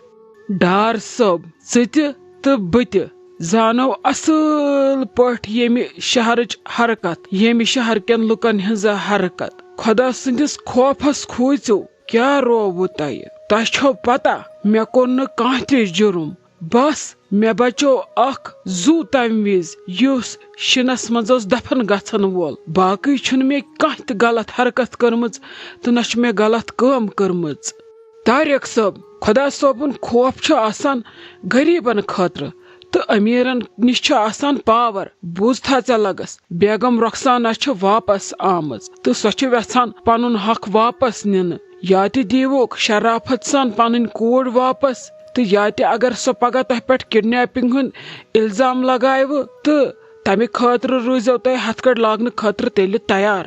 ڈار صٲب، ژٕ تہِ تہٕ بہٕ تہِ زانو اصل پٲٹھۍ ییٚمہِ شہرٕچ حرکت، ییٚمہِ شہر کٮ۪ن لُکن ہٕنٛز حرکت۔ خۄدا سٕنٛدِس خوفس کھوٗژِو، کیٛاہ رووُ تۄہہِ؟ تۄہہِ چھو پتہ، مےٚ کوٚر نہٕ کانٛہہ تہِ جُرم۔ بس، مےٚ بچوو اکھ زُو تمہِ وِزِ، یُس شِنس منٛز اوس دفن گژھن وول۔ باقٕے چھُنہٕ مےٚ کانٛہہ تہِ غلط حرکت کٔرمٕژ تہٕ نہ چھُ مےٚ غلط کٲم کٔرمٕژ۔ طارق صٲب، خۄدا صٲبُن خوف چھُ آسان غریٖبن خٲطرٕ تہٕ أمیٖرن نِش چھُ آسان پاور۔ بوٗزتھا ژےٚ لگس، بیگم رخسانہ چھِ واپس آمٕژ تہٕ سۄ چھِ یژھان پنُن حق واپس نِنہٕ۔ یا تہِ دیٖوُکھ شرافت سان پنٕنۍ کوٗر واپس، تہٕ یا تہِ اگر سۄ پگاہ تۄہہِ پٮ۪ٹھ کڈنیپنگ ہُنٛد الزام لگاوٕ تہٕ تمہِ خٲطرٕ روٗزیو تُہۍ ہتھکڑ لاگنہٕ خٲطرٕ تیٚلہِ تیار۔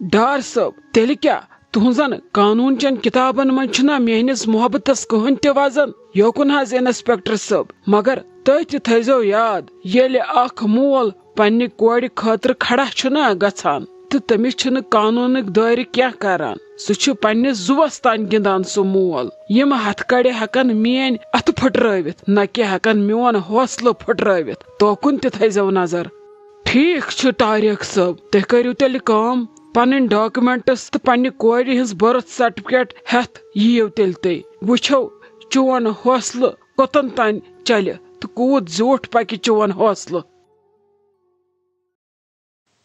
ڈار صٲب، تیٚلہِ کیٛاہ؟ تُہنٛزن قانون چٮ۪ن کِتابن منٛز چھُنا میٲنِس محبتس کٕہٕنۍ تہِ وزن؟ یوکُن حظ انسپیکٹر صٲب، مگر تُہۍ تہِ تھٲیزیو یاد، ییٚلہِ اکھ مول پننہِ کورِ خٲطرٕ کھڑا چھُنا گژھان تہٕ تٔمِس چھُنہٕ قانوٗنٕکۍ دٲیرٕ کینٛہہ کران، سُہ چھُ پننِس زُوس تام گِنٛدان سُہ مول۔ یِم ہتھکڑِ ہٮ۪کن میٲنۍ اتھٕ پھُٹرٲوِتھ، نہ کہِ ہٮ۪کن میون حوصلہٕ پھُٹرٲوِتھ۔ توکُن تہِ تھٲیزیو نظر۔ ٹھیک چھُ طارق صٲب، تُہۍ کٔرِو تیٚلہِ کٲم، پنٕنۍ ڈاکومینٹس تہٕ پننہِ کورِ ہٕنٛز برتھ سرٹیفکیٹ ہٮ۪تھ یِیِو تیٚلہِ تُہۍ۔ وٕچھو چون حوصلہٕ کوٚتن تام چلہِ تہٕ کوٗت زیوٗٹھ پکہِ چون حوصلہٕ۔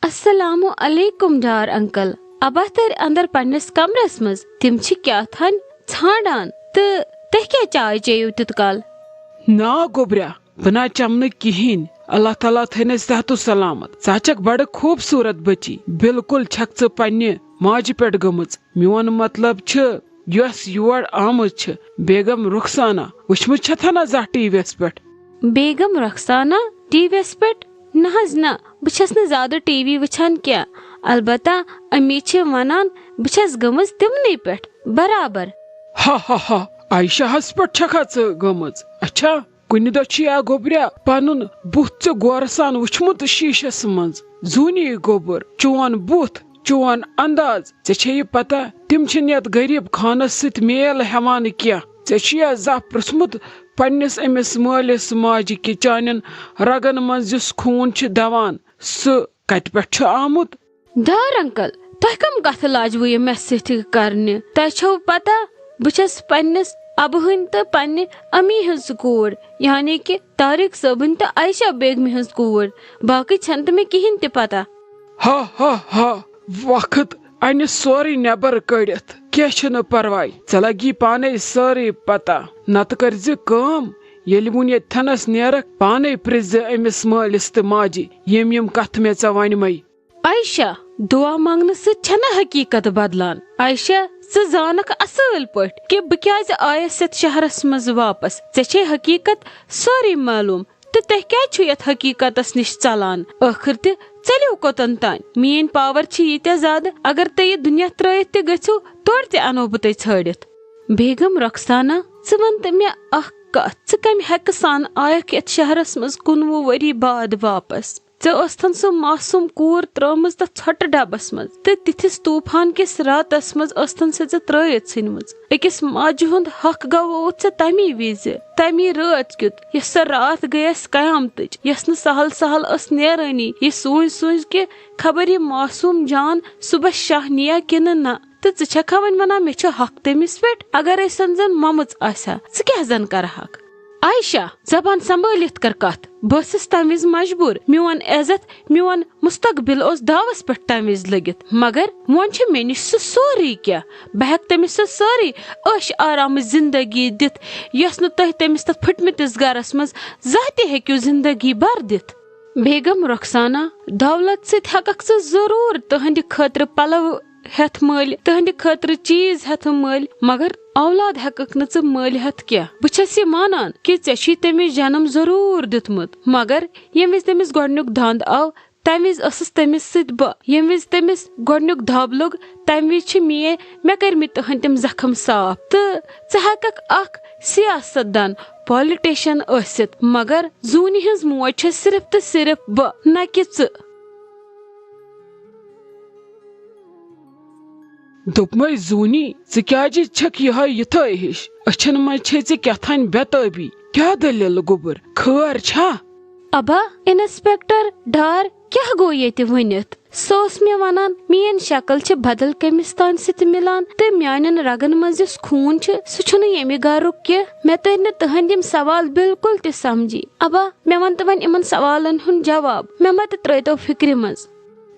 السلام علیکم ڈار انکل۔ ابا تٔرۍ اندر پننِس کمرس منٛز۔ تِم چھِ کیٛاہ تھانۍ ژھانڈان۔ تہٕ تُہۍ کیٛاہ چاے چیٚیِو تیوٗت کال؟ نا گوٚبریا، بہٕ نہ چمہٕ نہٕ کِہیٖنۍ۔ اللہ تعالیٰ تھٲینَے صحت و سلامت۔ ژٕ ہا چھکھ بڑٕ خوٗبصوٗرت بٔچی۔ بالکل چھکھ ژٕ پننہِ ماجہِ پٮ۪ٹھ گٔمٕژ۔ میون مطلب چھُ، یۄس یور آمٕژ چھِ، بیگم رخسانہ، وٕچھمٕژ چھتھا نہ زانٛہہ ٹی وی یس پٮ۪ٹھ؟ بیگم رخسانہ؟ ٹی وی یس پٮ۪ٹھ؟ نہ حظ نہ، بہٕ چھس نہٕ زیادٕ ٹی وی وٕچھان کینٛہہ۔ البتہ امی چھِ ونان بہٕ چھس گٔمٕژ تِمنٕے پٮ۪ٹھ برابر۔ ہا ہا ہا، عائشہ ہس پٮ۪ٹھ چھکھا ژٕ گٔمٕژ؟ اچھا، کُنہِ دۄہ چھُ یا گوٚبریا پنُن بُتھ ژےٚ غورٕ سان وُچھمُت شیٖشس منٛز؟ زوٗنی گوٚبُر، چون بُتھ، چون انداز، ژےٚ چھے یہِ پتہ، تِم چھِنہٕ یتھ غریب خانس سۭتۍ میل ہٮ۪وان کینٛہہ۔ ژےٚ چھُ یا زانٛہہ پرٛژھمُت پننِس أمِس مٲلِس ماجہِ کہِ چانٮ۪ن رگن منٛز یُس خوٗن چھُ دوان، سُہ کتہِ پٮ۪ٹھ چھُ آمُت؟ ڈار انکل، تۄہہِ کم کتھٕ لاجوٕ یہِ مےٚ سۭتۍ کرنہِ؟ تۄہہِ چھو پتہ، بہٕ چھس پننِس ابہٕ ہٕنۍ تہٕ پننہِ امی ہٕنٛز کوٗر، یعنی کہِ طارق صٲبٕنۍ تہٕ عائشہ بیگمہِ ہٕنٛز کوٗر۔ باقٕے چھنہٕ تہٕ مےٚ کِہیٖنۍ تہِ پتہ۔ ہا ہا ہا، وقت انہِ سورُے نٮ۪بر کٔڑِتھ۔ کینٛہہ چھُنہٕ پرواے، ژےٚ لگی پانے سٲرٕے پتہ۔ نتہٕ کٔرزِ کٲم، ییٚلہِ وُنہِ ییٚتھٮ۪نس نیرکھ، پانے پرٛژھزِ أمِس مٲلِس تہٕ ماجہِ، یِم یِم کتھٕ مےٚ ژےٚ ونِمَے۔ عائشہ، دعا منگنہٕ سۭتۍ چھنہٕ حقیقت بدلان۔ عائشہ، ژٕ زانکھ اصل پٲٹھۍ کہِ بہٕ کیازِ آیس یتھ شہرس منٛز واپس۔ ژےٚ چھے حقیقت سٲرٕے معلوم، تہٕ تُہۍ کیازِ چھِو یتھ حقیقتس نِش ژلان؟ ٲخٕر تہِ ژٔلِو کوٚتن تام؟ میٲنۍ پاور چھِ ییٖتیٛاہ زیادٕ، اگر تُہۍ یہِ دُنیا ترٲوِتھ تہِ گٔژھِو، تورٕ تہِ انو بہٕ تُہۍ ژھٲڑِتھ۔ بیگم رخسانہ، ژٕ ون تہٕ مےٚ اکھ کتھ، ژٕ کمہِ حقہٕ سان آیکھ یتھ شہرس منٛز کُنوُہ ؤری بعد واپس؟ ژےٚ ٲستھن سۄ معصوم کوٗر ترٲومٕژ تتھ ژھۄٹہٕ ڈبس منٛز تہٕ تِتھِس طوفان کِس راتس منٛز ٲستھن سۄ ژےٚ ترٲوِتھ ژھٕنمٕژ۔ أکِس ماجہِ ہُنٛد حق گوٚوُتھ ژےٚ تمی وِزِ، تمی رٲژ کیُتھ، یۄس سۄ راتھ گٔیس قیامتٕچ، یۄس نہٕ سہل سہل ٲس نیرٲنی۔ یہِ سوٗنچ سوٗنچ کہِ خبر یہِ معصوم جان صبحس شاہ نِیا کِنہٕ نہ۔ تہٕ ژٕ چھکھا وۄنۍ ونان مےٚ چھُ حق تٔمِس پٮ۪ٹھ؟ اگر أسۍ زن مۄمٕژ آسہِ ہا، ژٕ کیٛاہ زن کرہکھ؟ عائشہ، زبان سنبھٲلِتھ کر کتھ۔ بہٕ ٲسٕس تمہِ وِزِ مجبوٗر۔ میون عزت، میون مستقبل اوس داوس پٮ۪ٹھ تمہِ وِزِ لٔگِتھ۔ مگر وۄنۍ چھُ مےٚ نِش سُہ سورُے کینٛہہ۔ بہٕ ہٮ۪کہٕ تٔمِس سۄ سٲرٕے عٲش آرامٕچ زندگی دِتھ، یۄس نہٕ تُہۍ تٔمِس تتھ پھٕٹمٕتِس گرس منٛز زانٛہہ تہِ ہیٚکِو زندگی بھر دِتھ۔ بیگم رخسانہ، دولت سۭتۍ ہٮ۪ککھ ژٕ ضروٗر تُہنٛدِ خٲطرٕ پلو ہٮ۪تھ مٔلۍ، تُہنٛدِ خٲطرٕ چیٖز ہٮ۪تھ مٔلۍ، مگر اولاد ہٮ۪ککھ نہٕ ژٕ مٔلۍ ہٮ۪تھ کینٛہہ۔ بہٕ چھس یہِ مانان کہِ ژےٚ چھُے تٔمِس جنم ضروٗر دیُتمُت، مگر ییٚمہِ وِزِ تٔمِس گۄڈٕنیُک دند آو، تمہِ وِزِ ٲسٕس تٔمِس سۭتۍ بہٕ۔ ییٚمہِ وِزِ تٔمِس گۄڈٕنیُک دب لوٚگ، تمہِ وِزِ چھِ میٲنۍ، مےٚ کٔرمٕتۍ تُہنٛدۍ تِم زخم صاف۔ تہٕ ژٕ ہٮ۪ککھ اکھ سیاست دان، پالیٹیشن ٲسِتھ، مگر زوٗنہِ ہٕنٛز موج چھےٚ صرف تہٕ صرف بہٕ، نہ کہِ ژٕ۔ دوٚپمَے زوٗنی، ژٕ کیٛازِ چھَکھ یِہوٚے یِتھٲے ہِش؟ أچھَن منٛز چھے ژےٚ کیٛاہتانۍ بے تٲبی۔ کیٛاہ دٔلیٖل گوٚبُر؟ خٲر چھا؟ ابا، انسپیکٹر ڈار کیٛاہ گوٚو ییٚتہِ ؤنِتھ؟ سُہ اوس مےٚ وَنان، میٛٲنۍ شکل چھِ بدل کٔمِس تانۍ سۭتۍ مِلان تہٕ میٛانٮ۪ن رگن منٛز یُس خوٗن چھُ، سُہ چھُنہٕ ییٚمہِ گرُک کینٛہہ۔ مےٚ تٔرۍ نہٕ تُہنٛدۍ یِم سوال بالکل تہِ سمجھی۔ ابا، مےٚ وَن تہٕ وۄنۍ یِمن سوالن ہُنٛد جواب۔ مےٚ مہ تہِ ترٛٲیتو فِکرِ منٛز۔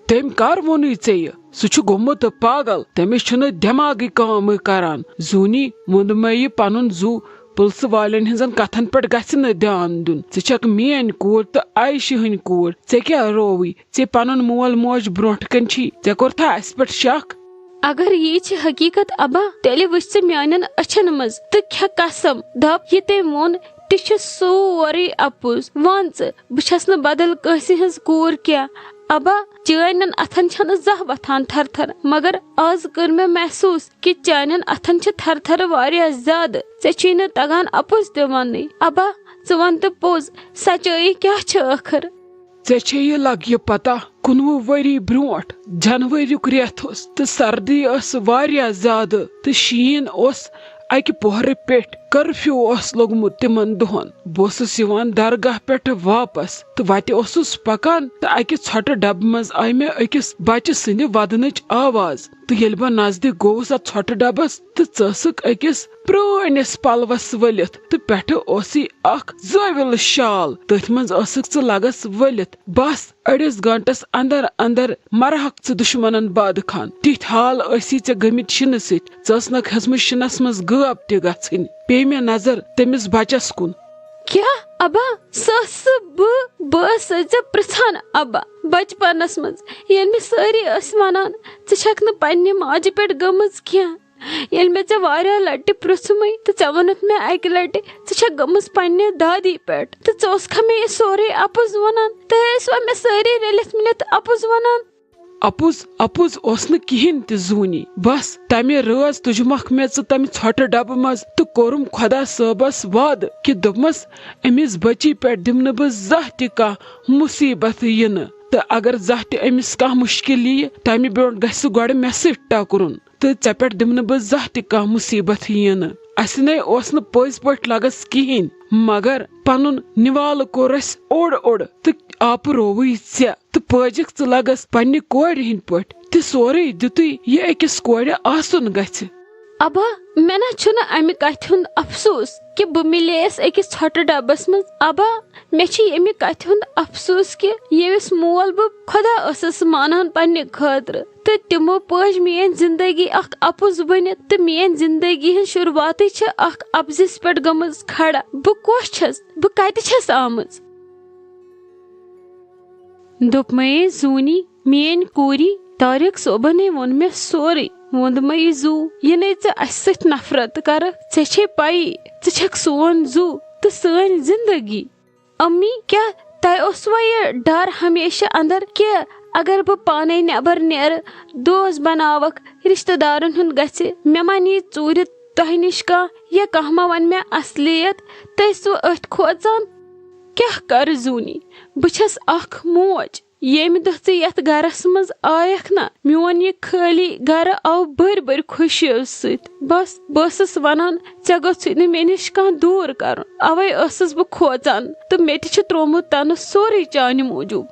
تٔمۍ کر ووٚنُے ژےٚ یہِ؟ سُہ چھُ گوٚمُت پاگل، تٔمِس چھُنہٕ دٮ۪ماغٕے کٲمٕے کران۔ زوٗنی، ووٚنمَے یہِ پنُن زُو پُلسہٕ والٮ۪ن ہٕنٛزن کتھن پٮ۪ٹھ گژھِ نہٕ دیان دیُن۔ ژٕ چھکھ میٲنۍ کوٗر تہٕ عایشہِ ہٕنٛدۍ کوٗر، ژےٚ کیٛاہ رووٕے؟ ژےٚ پنُن مول موج برونٛٹھ کنہِ چھی، ژےٚ کوٚرتھا اسہِ پٮ۪ٹھ شک؟ اگر یہِ چھِ حقیقت ابا، تیٚلہِ وٕچھ ژٕ میانٮ۪ن أچھن منٛز تہٕ کھےٚ قسم، دپ یہِ تٔمۍ ووٚن تہِ چھُ سورُے اَپُز۔ وَن ژٕ، بہٕ چھَس نہٕ بدل کٲنٛسہِ ہٕنٛز کوٗر کینٛہہ۔ ابا، چٲنٮ۪ن اَتھن چھَنہٕ زانٛہہ وۄتھان تھر تھر، مگر آز کٔر مےٚ محسوٗس کہِ چانٮ۪ن اَتھن چھِ تھر تھر واریاہ زیادٕ۔ ژےٚ چھُے نہٕ تگان اَپُز تہِ وَننُے۔ ابا، ژٕ وَن تہٕ پوٚز، سچٲیی کیٛاہ چھِ ٲخٕر؟ ژےٚ چھے یہِ لگہِ پتہ، کُنوُہ ؤری برونٛٹھ جنؤریُک رٮ۪تھ اوس تہٕ سردی ٲس واریاہ زیادٕ تہٕ شیٖن اوس اکہِ پوہرٕ پٮ۪ٹھ۔ کرفیو اوس لوٚگمُت تِمن دۄہن۔ بہٕ اوسُس یِوان درگاہ پٮ۪ٹھٕ واپس تہٕ وتہِ اوسُس پکان تہٕ اکہِ ژھۄٹہٕ ڈبہٕ منٛز آیہِ مےٚ أکِس بچہٕ سٕنٛدِ ودنٕچ آواز۔ تہٕ ییٚلہِ بہٕ نزدیٖک گوٚوُس اتھ ژھۄٹہٕ ڈبس، تہٕ ژٕ ٲسٕکھ أکِس پرٛٲنِس پلوس ؤلِتھ تہٕ پٮ۪ٹھٕ اوسُے اکھ زٲویُل شال، تٔتھۍ منٛز ٲسٕکھ ژٕ لگس ؤلِتھ۔ بس أڑِس گٲنٹس اندر اندر مرہکھ ژٕ دُشمنن باد خان۔ تِتھۍ حال ٲسی ژےٚ گٔمٕتۍ شِنہٕ سۭتۍ۔ ژٕ ٲسنکھ ہٮ۪ژمٕژ شِنس منٛز غٲب تہِ گژھٕنۍ۔ پیٚیہِ مےٚ نظر تٔمِس بچس کُن۔ کیٛاہ ابا؟ سۄ ٲسٕس بہٕ۔ بہٕ ٲسٕس ژےٚ پرژھان ابا، بچپنس منٛز ییٚلہِ مےٚ سٲری ٲسۍ ونان، ژٕ چھکھ نہٕ پننہِ ماجہِ پٮ۪ٹھ گٔمٕژ کینٛہہ۔ ییٚلہِ مےٚ ژےٚ واریاہ لٹہِ پرژھمٕے تہٕ ژےٚ ووٚنُتھ مےٚ اکہِ لٹہِ، ژٕ چھکھ گٔمٕژ پننہِ دادی پٮ۪ٹھ، تہٕ ژٕ اوسکھا مےٚ یہِ سورُے اپُز ونان؟ تۄہہِ ٲسوا مےٚ سٲری رٔلِتھ مِلِتھ اپُز ونان؟ اپُز، اپُز اوس نہٕ کِہینۍ تہِ زوٗنی۔ بس تمہِ رٲژ تُجمکھ مےٚ ژٕ تمہِ ژھۄٹہٕ ڈبہٕ منٛز تہٕ کوٚرُم خۄدا صٲبس وعدٕ کہِ دوٚپمس، أمِس بچی پٮ۪ٹھ دِمہٕ نہٕ بہٕ زانٛہہ تہِ کانٛہہ مُصیبت یِنہٕ، تہٕ اگر زانٛہہ تہِ أمِس کانٛہہ مُشکل یِیہِ، تمہِ برونٛٹھ گژھِ سُہ گۄڈٕ مےٚ سۭتۍ ٹکرُن۔ تہٕ ژےٚ پٮ۪ٹھ دِمہٕ نہٕ بہٕ زانٛہہ تہِ کانٛہہ مُصیبت یِنہٕ۔ اسہِ نے اوس نہٕ پٔزۍ پٲٹھۍ لگس کِہینۍ، مگر پنُن نِوالہٕ کوٚر اسہِ اوٚڑ اوٚڑ تہٕ آپہٕ رووٕے ژےٚ۔ تہٕ پٲجِکھ ژٕ لگس پننہِ کورِ ہٕنٛدۍ پٲٹھۍ، تہِ سورُے دِتُے یہِ أکِس کورِ آسُن گژھِ۔ ابا، مےٚ نہ چھُنہٕ امہِ کتھِ ہُنٛد افسوٗس کہِ بہٕ مِلییس أکِس ژھۄٹہٕ ڈبس منٛز۔ ابا، مےٚ چھِ ییٚمہِ کتھِ ہُنٛد افسوٗس کہِ ییٚمِس مول بہٕ خۄدا ٲسٕس مانان پننہِ خٲطرٕ، تہٕ تِمو پٲج میٲنۍ زندگی اکھ اپُز بٔنِتھ، تہٕ میٲنۍ زندگی ہٕنٛز شروٗعاتٕے چھِ اکھ اپزِس پٮ۪ٹھ گٔمٕژ کھڑا۔ بہٕ کۄس چھَس؟ بہٕ کتہِ چھَس آمٕژ؟ دوٚپمَے زوٗنی، میٲنۍ کوٗری، طارق صٲبنٕے ووٚن مےٚ سورُے۔ ووٚن دوٚپمَے، یہِ زوٗ، یہِ نے ژٕ اَسہِ سۭتۍ نفرت کرکھ، ژےٚ چھے پَیی، ژٕ چھَکھ سون زوٗ تہٕ سٲنۍ زندگی۔ امی، کیٛاہ تۄہہِ اوسوا یہِ ڈر ہمیشہٕ اندر کہِ اگر بہٕ پانے نٮ۪بر نیرٕ، دوس بناوکھ، رشتہٕ دارن ہُنٛد گژھِ، مےٚ ما نی ژوٗرِ تۄہہِ نِش کانٛہہ، یا کانٛہہ ما ونہِ مےٚ اصلیت، تُہۍ ٲسوٕ أتھۍ کھوژان؟ کیٛاہ کرٕ زوٗنی، بہٕ چھَس اکھ موج، ییٚمہِ دۄہ ژٕ یتھ گرس منٛز آیکھ نا، میون یہِ خٲلی گرٕ آو بٔرۍ بٔرۍ خوشیو سۭتۍ۔ بس، بہٕ ٲسٕس ونان، ژےٚ گوٚژھُے نہٕ مےٚ نِش کانٛہہ دوٗر کرُن۔ اوے ٲسٕس بہٕ کھوژان تہٕ مےٚ تہِ چھُ تروومُت تنہٕ سورُے چانہِ موٗجوٗب۔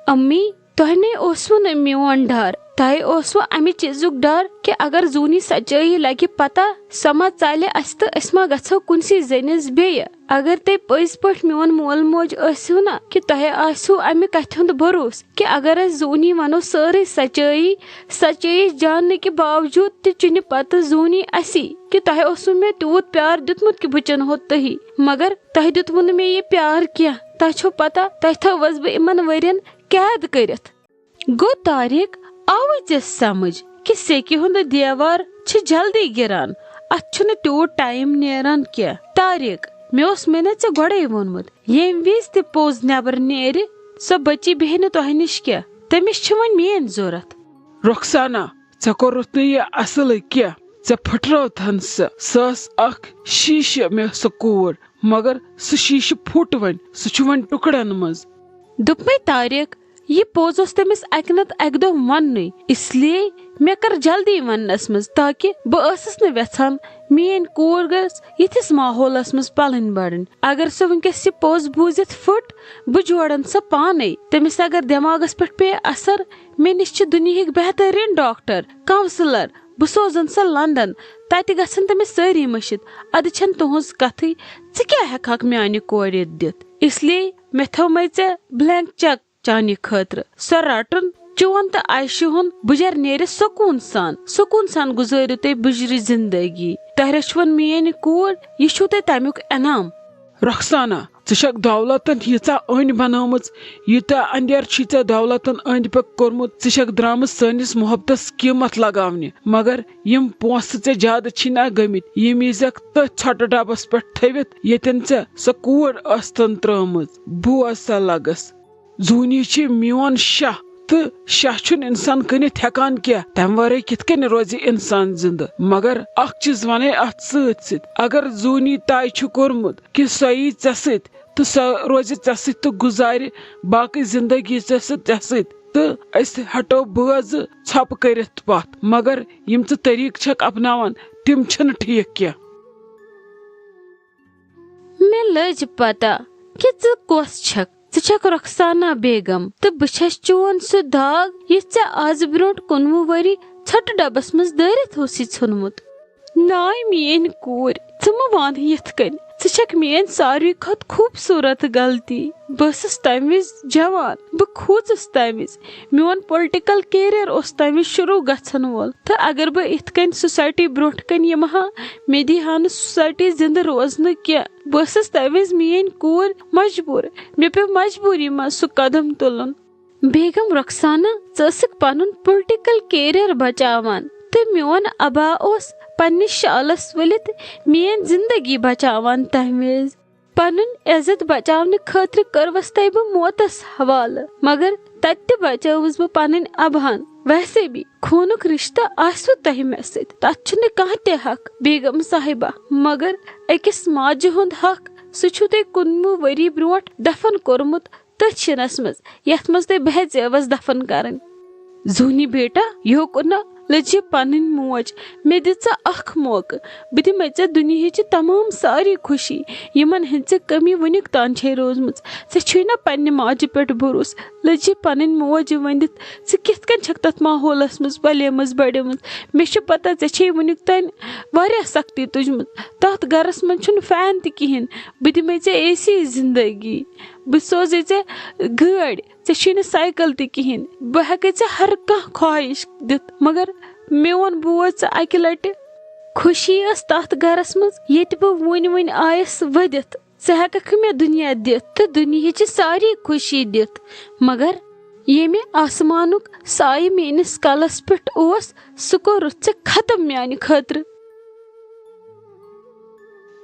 امی، تۄہہِ نے اوسوٕ نہٕ میون ڈر، تۄہہِ اوسوٕ امہِ چیٖزُک ڈر کہِ اگر زوٗنی سچٲیی لگہِ پتہ، سۄ ما ژلہِ اسہِ تہٕ أسۍ ما گژھو کُنسٕے زٔنِس بیٚیہِ۔ اگر تُہۍ پٔزۍ پٲٹھۍ میون مول موج ٲسِو نا، کہِ تۄہہِ آسِوٕ امہِ کتھِ ہُنٛد بھروسہٕ کہِ اگر أسۍ زوٗنی ونو سٲرٕے سچٲیی، سچٲیی جاننہٕ کہِ باوجوٗد تہِ چُنہِ پتہٕ زوٗنی اسی، کہِ تۄہہِ اوسوٕ مےٚ تیوٗت پیار دیُتمُت کہِ بہٕ چُنہو تُہی، مگر تۄہہِ دیُتوٕ نہٕ مےٚ یہِ پیار کینٛہہ۔ تۄہہِ چھو پتہ، تۄہہِ تھٲوٕس بہٕ یِمن ؤرین قید کٔرِتھ۔ گوٚو طارق، آوٕے ژےٚ سمجھ کہِ سیٚکہِ ہُنٛد دیوار چھُ جلدی گِران، اتھ چھُنہٕ تیوٗت ٹایم نیران کینٛہہ۔ طارق، مےٚ اوس مےٚ نے ژےٚ گۄڈے ووٚنمُت، ییٚمہِ وِزِ تہِ پوٚز نٮ۪بر نیرِ، سۄ بچی بیہہِ نہٕ تۄہہِ نِش کینٛہہ، تٔمِس چھِ وۄنۍ میٲنۍ ضروٗرت۔ رخسانہ، ژےٚ کوٚرُتھ نہٕ یہِ اصلٕے کینٛہہ، ژےٚ پھٕٹرٲوتھن سۄ۔ سۄ ٲس اکھ شیٖشہٕ مےٚ سۄ کوٗر، مگر سُہ شیٖشہٕ پھُٹ وۄنۍ، سُہ چھُ وۄنۍ ٹُکڑن منٛز۔ دوٚپمَے طارق، یہِ پوٚز اوس تٔمِس اَکہِ نَتہٕ اَکہِ دۄہ وَننُے، اس لیے مےٚ کٔر جلدی وَننَس منٛز تاکہِ بہٕ ٲسٕس نہٕ وٮ۪ژھان میٛٲنۍ کوٗر گٔژھ یِتھِس ماحولَس منٛز پَلٕنۍ بَڑٕنۍ۔ اگر سۄ وٕنۍکٮ۪س یہِ پوٚز بوٗزِتھ پھٕٹ، بہٕ جوڑَن سۄ پانَے۔ تٔمِس اگر دٮ۪ماغَس پٮ۪ٹھ پیٚیہِ اَثر، مےٚ نِش چھِ دُنیہٕکۍ بہتریٖن ڈاکٹر، کاونسلر، بہٕ سوزَن سۄ لندن، تَتہِ گژھن تٔمِس سٲری مٔشِتھ۔ اَدٕ چھَنہٕ تُہٕنٛز کَتھٕے، ژٕ کیٛاہ ہٮ۪کہٕ ہاکھ میٛانہِ کورِ دِتھ؟ اس لیے مےٚ تھٲومَے ژےٚ بلینک چیک چانہِ خٲطرٕ۔ سۄ رَٹُن، چون تہٕ عایشہِ ہُنٛد بُجر نیرِ سکوٗن سان۔ سکوٗن سان گُزٲرِو تُہۍ بُجرِ زِندگی۔ تۄہہِ رٔچھوُن میٛٲنۍ کوٗر، یہِ چھُو تۄہہِ تَمیُک انعام۔ رخسانہ، ژٕ چھکھ دولتن ییٖژاہ أنۍ بنٲومٕژ، یوٗتاہ اندیر چھُے ژےٚ دولتن أنٛدۍ پٔکۍ کوٚرمُت۔ ژٕ چھکھ درامٕژ سٲنِس محبتس قۭمتھ لگاونہِ، مگر یِم پونٛسہٕ ژےٚ زیادٕ چھی نہ گٔمٕتۍ، یِم ییٖزٮ۪کھ تٔتھۍ ژھۄٹہٕ ڈبس پٮ۪ٹھ تھٲوِتھ، ییٚتٮ۪ن ژےٚ سۄ کوٗر ٲستن ترٲومٕژ۔ بوز سا لگس، زوٗنی چھِ میون شاہ تہٕ شاہ چھُنہٕ انسان کٕنِتھ ہٮ۪کان کینٛہہ۔ تمہِ ورٲے کِتھ کٔنۍ روزِ انسان زندٕ؟ مگر اکھ چیٖز ونے اتھ سۭتۍ سۭتۍ، اگر زوٗنی طے چھُ کوٚرمُت کہِ سۄ یی ژےٚ سۭتۍ تہٕ سۄ روزِ ژےٚ سۭتۍ تہٕ گُزارِ باقٕے زندگی ژےٚ سۭتۍ، ژےٚ سۭتۍ، تہٕ أسۍ ہٹو بٲژ ژھۄپہٕ کٔرِتھ پتھ، مگر یِم ژٕ طریٖقہٕ چھکھ اپناوان، تِم چھِنہٕ ٹھیٖک کینٛہہ۔ مےٚ لٔج پتہ کہِ ژٕ کۄس چھکھ۔ ژٕ چھکھ رخسانہ بیگم تہٕ بہٕ چھس چون سُہ داغ یُس ژےٚ از برونٛٹھ کُنوُہ ؤری ژھۄٹہٕ ڈبس منٛز دٲرِتھ اوسُے ژھُنمُت۔ ناے میٲنۍ کوٗر، ژٕ مہٕ وَن یِتھ کٔنۍ۔ ژٕ چھکھ میٲنۍ ساروٕے کھۄتہٕ خوٗبصوٗرت غلطی۔ بہٕ ٲسٕس تمہِ وِزِ جوان، بہٕ کھوٗژٕس تمہِ وِزِ۔ میون پولٹیکل کیریئر اوس تمہِ وِزِ شروٗع گژھن وول، تہٕ اگر بہٕ یِتھ کٔنۍ سوسایٹی برونٛٹھ کَنہِ یِمہٕ ہا، مےٚ دی ہا نہٕ سوسایٹی زِندٕ روزنہٕ کینٛہہ۔ بہٕ ٲسٕس تَمہِ وِزِ میٲنۍ کوٗر مجبوٗر، مےٚ پیوٚو مجبوٗری منٛز سُہ قدم تُلُن۔ بیگم رخسانہ، ژٕ ٲسٕکھ پنُن پولٹیکل کیریئر بچاوان، تہٕ میون ابا اوس پننِس شالس ؤلِتھ میٲنۍ زندگی بچاوان تَمہِ وِزِ۔ پنُن عزت بچاونہٕ خٲطرٕ کٔروس تۄہہِ بہٕ موتس حوالہٕ، مگر تتہِ تہِ بچٲوٕس بہٕ پنٕنۍ ابہان۔ ویسے بھی خوٗنُک رشتہٕ آسوٕ تۄہہِ مےٚ سۭتۍ، تتھ چھُنہٕ کانٛہہ تہِ حق، بیگم صاحبہ۔ مگر أکِس ماجہِ ہُنٛد حق، سُہ چھُو تۄہہِ کُنوُہ ؤری برونٛٹھ دفن کوٚرمُت تٔتھۍ شِنس منٛز، یتھ منٛز تۄہہِ بہٕ ہیژیوس دفن کرٕنۍ۔ زوٗنی بیٹا، یوکُن نہ لٔج یہِ پنٕنۍ موج۔ مےٚ دِ ژٕ اکھ موقعہٕ۔ بہٕ دِمے ژےٚ دُنیہٕچہِ تمام ساری خوشی، یِمن ہٕنٛز ژےٚ کٔمی وُنیُک تام چھے روٗزمٕژ۔ ژےٚ چھُے نہ پننہِ ماجہِ پٮ۪ٹھ بھروسہٕ۔ لٔج یہِ پنٕنۍ موج ؤنِتھ، ژٕ کِتھ کٔنۍ چھکھ تتھ ماحولس منٛز پلیمٕژ بڑیمٕژ؟ مےٚ چھِ پتہ ژےٚ چھے وُنیُک تام واریاہ سختی تُجمٕژ۔ تتھ گرس منٛز چھُنہٕ فین تہِ کِہیٖنۍ۔ بہٕ دِمے ژےٚ اے سی زندگی۔ بہٕ سوزے ژےٚ گٲڑۍ۔ ژےٚ چھُے نہٕ سایکل تہِ کِہیٖنۍ۔ بہٕ ہٮ۪کے ژےٚ ہر کانٛہہ خواہش دِتھ، مگر میون بوز ژٕ اکہِ لٹہِ۔ خوشی ٲس تتھ گرس منٛز، ییٚتہِ بہٕ وُنۍ وُنۍ آیس ودِتھ۔ ژٕ ہٮ۪ککھ مےٚ دُنیا دِتھ تہٕ دُنیہٕچہِ ساری خوشی دِتھ، مگر ییٚمہِ آسمانُک سایہِ میٲنِس کلس پٮ۪ٹھ اوس، سُہ کوٚرُتھ ژےٚ ختم میانہِ خٲطرٕ۔